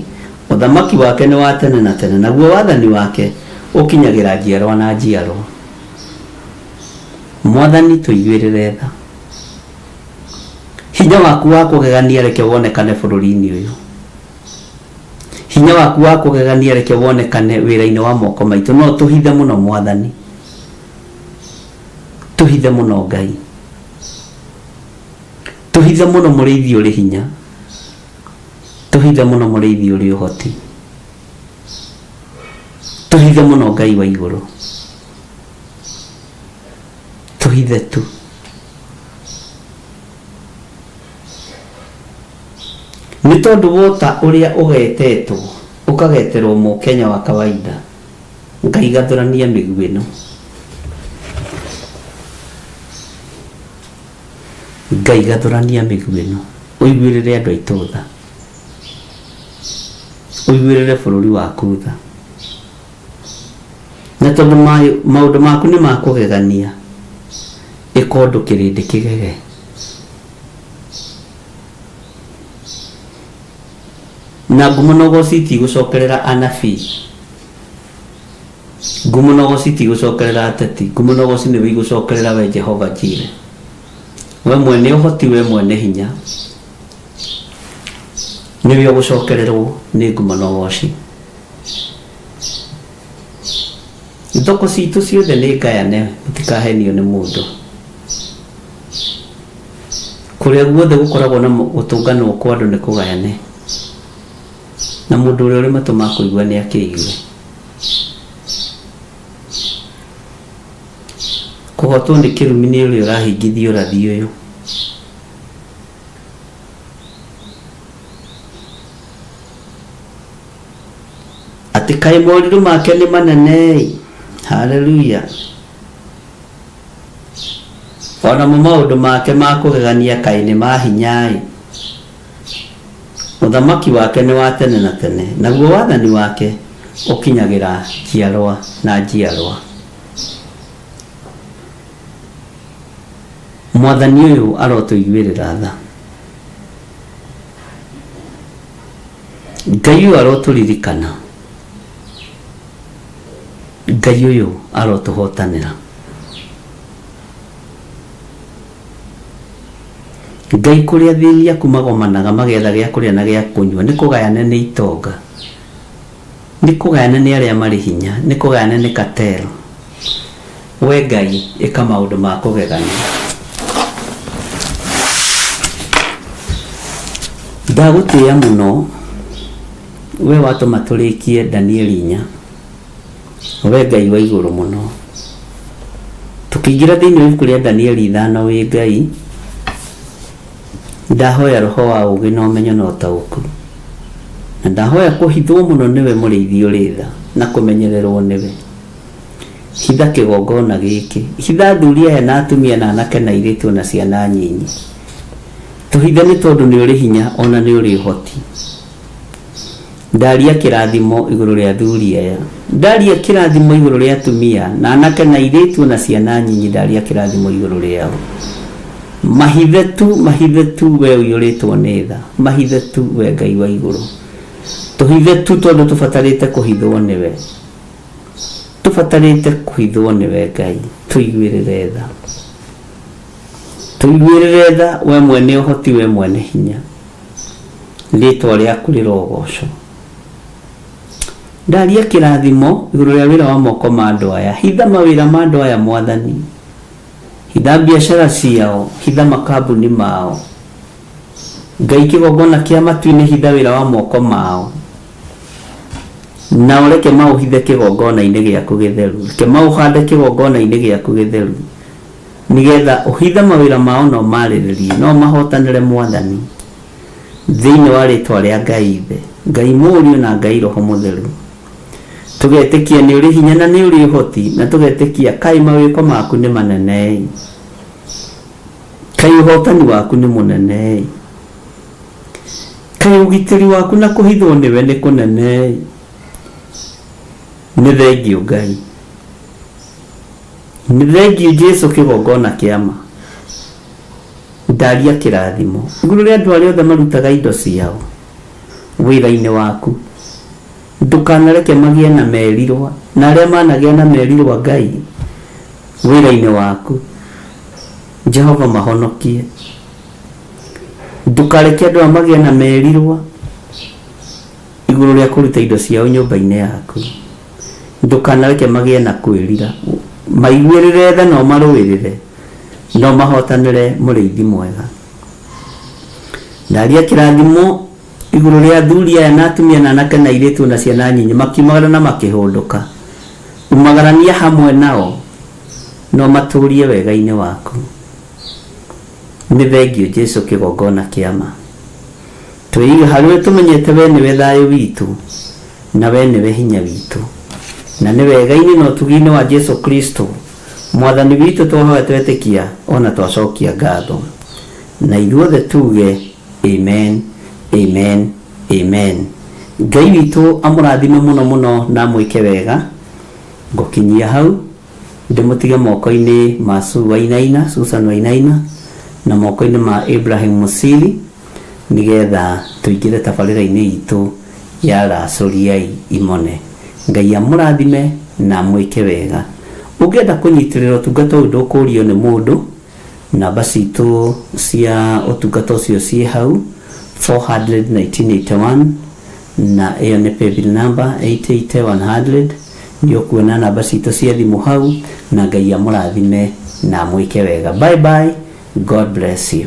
Ũthamaki wake nĩ wa tene na tene, naguo wathani wake ũkinyagĩra njiarwa na njiarwa. Mwathani, tũiguĩrĩre tha. Hinya waku wa kũgegania reke wonekane bũrũri-inĩ ũyũ. Hinya waku wa kũgegania reke wonekane wĩra-inĩ wa moko maitũ. No tũhithe mũno, Mwathani. Tũhithe mũno, Ngai. Tũhithe mũno, mũrĩithi ũrĩ hinya. Tũhithe mũno, mũrĩithi ũrĩ ũhoti. Tũhithe mũno, Ngai wa igũrũ. Tũhithe tu. Nĩ tondũ wota ũrĩa ũgetetwo ũkageterwo mũkenya wa kawaida, Ngai gathũrania mĩguĩ ĩno. Ngai gathũrania mĩguĩ ĩno. Ũiguĩrĩre andũ aitũ tha. Ũiguĩrĩre bũrũri waku tha. Na tondũ maũndũ maku nĩ ma kũgegania, ĩka ũndũ kĩrĩndĩ kĩgege. Na ngumo na ũgooci itigũcokerera anabii. Ngumo na ũgooci itigũcokerera ateti. Ngumo na ũgooci nĩwe igũcokerera we Jehova Jireh. We mwene ũhoti, we mwene hinya, nĩwe ũgũcokererwo nĩ ngumo na ũgooci. Thoko citũ ciothe nĩ ngayane, mũtikahenio nĩ mũndũ. Kũrĩa guothe gũkoragwo na gũtũnganwo kwa andũ nĩ kũgayane, na mũndũ ũrĩa ũrĩ matũ ma kũigua nĩ akĩigue. Kũhotwo nĩ kĩrumi nĩ ũrĩa ũrahingithia ũrathi ũyũ. Atĩ kaĩ morirũ make nĩ manene. Haleluya. Onamo maũndũ make ma kũgegania kaĩ nĩ ma hinya-ĩ. Ũthamaki wake nĩ wa tene na tene, naguo wathani wake ũkinyagĩra njiarwa na njiarwa. Mwathani ũyũ arotũiguĩrĩra tha. Ngai ũyũ arotũririkana. Ngai ũyũ arotũhotanĩra. Ngai kũrĩa athĩni aku magomanaga magetha gĩa kũrĩa na gĩa kũnyua nĩ kũgayane nĩ itonga, nĩ kũgayane nĩ arĩa marĩ hinya, nĩ kũgayane nĩ cartel. We Ngai ĩka maũndũ ma kũgegania. Ndagũtĩĩa mũno we watũma tũrĩkie Danieli inya. We Ngai wa igũrũ mũno. Tũkĩingĩra thĩinĩ wa ibuku rĩa Danieli ithano wĩ Ngai, ndahoya roho wa ũũgĩ na ũmenyo na ũtaũku. Na ndahoya kũhithwo mũno nĩwe mũrĩithi ũrĩ tha na kũmenyererwo nĩwe. Hitha kĩgongona gĩkĩ. Hitha athuri aya na atumia na anake na airĩtu ona ciana nyinyi. Tũhithe nĩ tondũ nĩ ũrĩ hinya ona nĩ ũrĩ ũhoti. Ndaria kĩrathimo igũrũ rĩa athuri aya. Ndaria kĩrathimo igũrũ rĩa atumia, na anake na airĩtu o na ciana nyinyi ndaria kĩrathimo igũrũ rĩao. Mahithe tu, mahithe tu wee ũiyũrĩtwo nĩ tha. Mahithe tu wee Ngai wa igũrũ. Tũhithe tu tondũ tũbatarĩte kũhithwo nĩwe. Tũbatarĩte kũhithwo nĩwe Ngai. Tũiguĩrĩre tha. Tũiguĩrĩre tha wee mwene ũhoti wee mwene hinya. Rĩĩtwa rĩaku rĩrogoocwo. Ndaria kĩrathimo igũrũ rĩa wĩra wa moko ma andũ aya. Hitha mawĩra ma andũ aya Mwathani. Hitha biacara ciao, hitha makambuni mao. Ngai kĩgongona kĩa matu-inĩ hitha wĩra wa moko mao. Na ũreke maũhithe kĩgongona-inĩ gĩaku gĩtheru. Reke maũhande kĩgongona-inĩ gĩaku gĩtheru. Nĩgetha ũhithe mawĩra mao na ũmarĩrĩrie, na ũmahotanĩre Mwathani, thĩinĩ wa rĩtwa rĩa Ngai Ithe, Ngai Mũriũ na Ngai Roho Mũtheru. Tũgetĩkia nĩ ũrĩ hinya na nĩ ũrĩ ũhoti, na tũgetĩkia kaĩ mawĩko maku nĩ manene-ĩ. Kaĩ ũhotani waku nĩ mũnene-ĩ. Kaĩ ũgitĩri waku na kũhithwo nĩwe nĩ kũnene-ĩ. Nĩ thengiũ Ngai. Nĩ thengiũ Jesu kĩgongona kĩa ma. Ndaria kĩrathimo igũrũ rĩa andũ arĩa othe marutaga indo ciao wĩra-inĩ waku. Ndũkanareke magĩe na merirwa na arĩa managĩa na merirwa Ngai wĩra-inĩ waku. Jehova mahonokie. Ndũkareke andũ aya magĩe na merirwa igũrũ rĩa kũruta indo ciao nyũmba-inĩ yaku. Ndũkanareke magĩe na kwĩrira. Maiguĩrĩre tha na ũmarũĩrĩre, na ũmahotanĩre mũrĩithi mwega. Ndaria kĩrathimo igũrũ rĩa athuri aya na atumia na anake na airĩtu na ciana nyinyi, makiumagara na makĩhũndũka. Umagarania hamwe nao na ũmatũũrie wega-inĩ waku. Nĩ thengiũ Jesu kĩgongona kĩa ma. Twĩiga harĩ we tũmenyete we nĩwe thayũ witũ na we nĩwe hinya witũ. Na nĩ wega-inĩ na ũtugi-inĩ wa Jesu Kristo Mwathani witũ twahoya twetĩkia o na twacokia ngatho. Na ithuothe tuge Amen, Amen, Amen. Ngai witũ amũrathime mũno mũno na amwĩke wega. Ngũkinyia hau ndĩmũtige moko-inĩ ma Sue Wainaina, Susan Wainaina, na moko-inĩ ma Ibrahim Musili. Nĩgetha tũingĩre tabarĩra-inĩ itũ ya Racũriai Imone. Ngai amũrathime na amwĩke wega. Ũngĩenda kũnyitĩrĩra ũtungata ũyũ ndũkũrio nĩ mũndũ, namba citũ cia ũtungata ũcio ciĩ hau, 400 1981 na ĩyo nĩ paybill number 88100. Nĩ ũkuona namba citũ cia thimũ hau, na Ngai amũrathime na amwĩke wega. Bye bye, God bless you.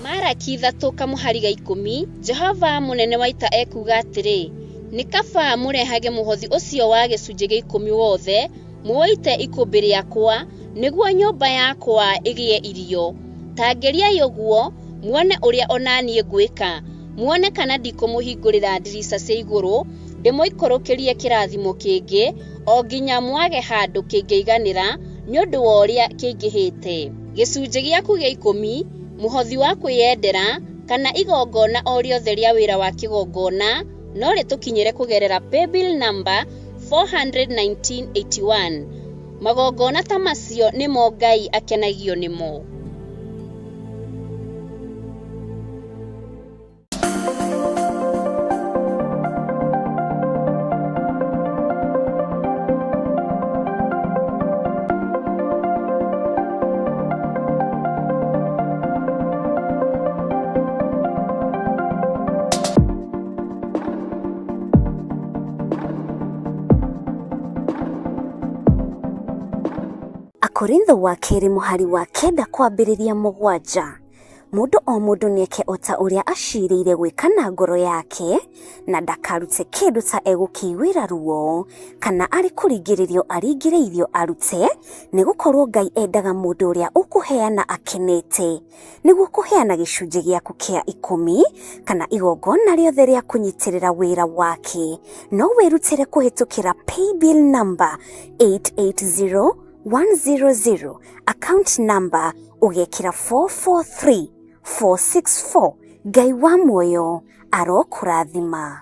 Maraki ithatũ kamũhari ga ikũmi, Jehova mũnene wa ita ekuuga atĩrĩ, Nĩ kaba mũrehage mũhothi ũcio wa gĩcunjĩ gĩa ikũmi wothe, mũũite ikũmbĩ rĩakwa, nĩguo nyũmba yakwa ĩgĩe irio. Ta ngeriai ũguo, muone ũrĩa o na niĩ ngwĩka, muone kana ndikũmũhingũrĩra ndirica cia igũrũ, ndĩmũikũrũkĩrie kĩrathimo kĩngĩ, o nginya mwage handũ kĩngĩiganĩra nĩ ũndũ wa ũrĩa kĩingĩhĩte. Gĩcunjĩ gĩaku gĩa ikũmi, mũhothi wa kwĩyendera, kana igongona o rĩothe rĩa wĩra wa kĩgongona no rĩtũkinyĩre kũgerera paybill number 41981. Magongona ta macio nĩmo Ngai akenagio nĩmo. Akorintho wa kerĩ mũhari wa kenda kwambĩrĩria mũgwanja. Mũndũ o mũndũ nĩeke o ta ũrĩa acirĩire gwĩka na ngoro yake, na ndakarute kĩndũ ta egũkĩiguĩra ruo, kana arĩ kũringĩrĩrio aringĩrĩirio arute, nĩgũkorwo Ngai endaga mũndũ ũrĩa ũkũheana akenete. Nĩguo kũheana gĩcunjĩ gĩaku kĩa ikũmi, kana igongona rĩothe rĩa kũnyitĩrĩra wĩra wake, no wĩrutĩre kũhĩtũkĩra paybill number 880100, account number ũgekĩra 443464. Ngai wa muoyo arokũrathima.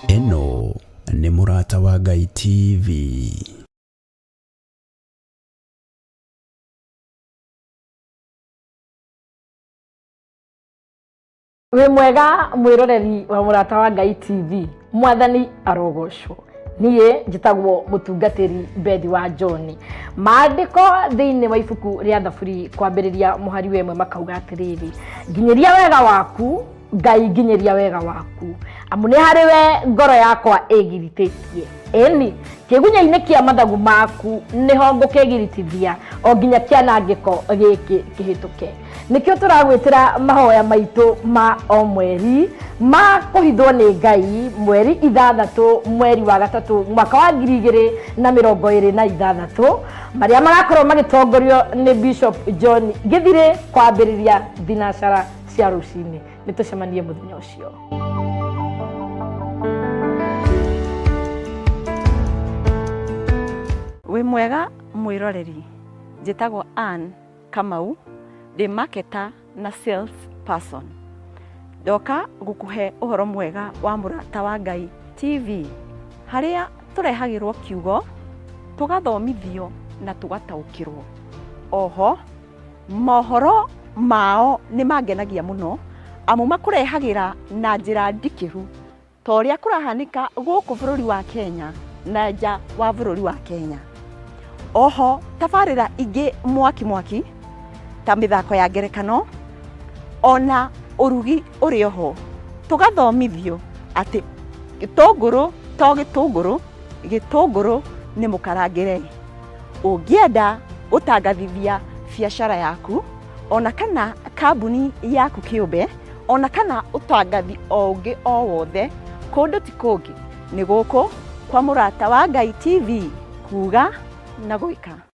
Ĩno nĩ Mũrata wa Ngai TV. Wĩ mwega mwĩroreri wa Mũrata wa Ngai TV, Mwathani arogocwo. Niĩ njĩtagwo mũtungatĩri Bethi wa John. Maandĩko thĩinĩ wa ibuku rĩa Thaburi kwambĩrĩria mũhari wa ĩmwe makauga atĩrĩrĩ, nginyĩria wega waku Ngai, nginyĩria wega waku, amu nĩ harĩ we ngoro yakwa ĩgiritĩtie. Ĩni kĩgunya-inĩ kĩa mathagu maku nĩho ngũkĩgiritithia o nginya kĩanangĩko gĩkĩ kĩhĩtũke. Nĩkĩo tũragwĩtĩra mahoya maitũ ma o mweri ma kũhithwo nĩ Ngai, mweri ithathatũ mweri wa gatatũ mwaka wa 2026, marĩa magakorwo magĩtongorio nĩ Bishop John Gĩthirĩ kwambĩrĩria thinacara cia rũcinĩ. Nĩ tũcemanie mũthenya ũcio. Wĩ mwega Mwĩroreri, njĩtagwo Ann Kamau, ndĩ marketer na sales person. Ndoka gũkũhe ũhoro mwega wa Mũrata wa Ngai TV, harĩa tũrehagĩrwo kiugo, tũgathomithio na tũgataũkĩrwo. Oho, mohoro mao nĩ mangenagia mũno, amu makũrehagĩra na njĩra ndikĩru ta ũrĩa kũrahanĩka gũkũ bũrũri wa Kenya na nja wa bũrũri wa Kenya. Oho tabarĩra ingĩ mwaki mwaki ta mĩthako ya ngerekano ona ũrugi ũrĩ oho, tũgathomithio atĩ gĩtũngũrũ to gĩtũngũrũ, gĩtũngũrũ nĩ mũkarangĩre. Ũngĩenda gũtangathithia biacara yaku ona kana kambuni yaku kĩũmbe ona kana ũtangathi o ũngĩ o wothe, kũndũ ti kũngĩ nĩ gũkũ kwa Mũrata wa Ngai TV, kuga na gwĩka.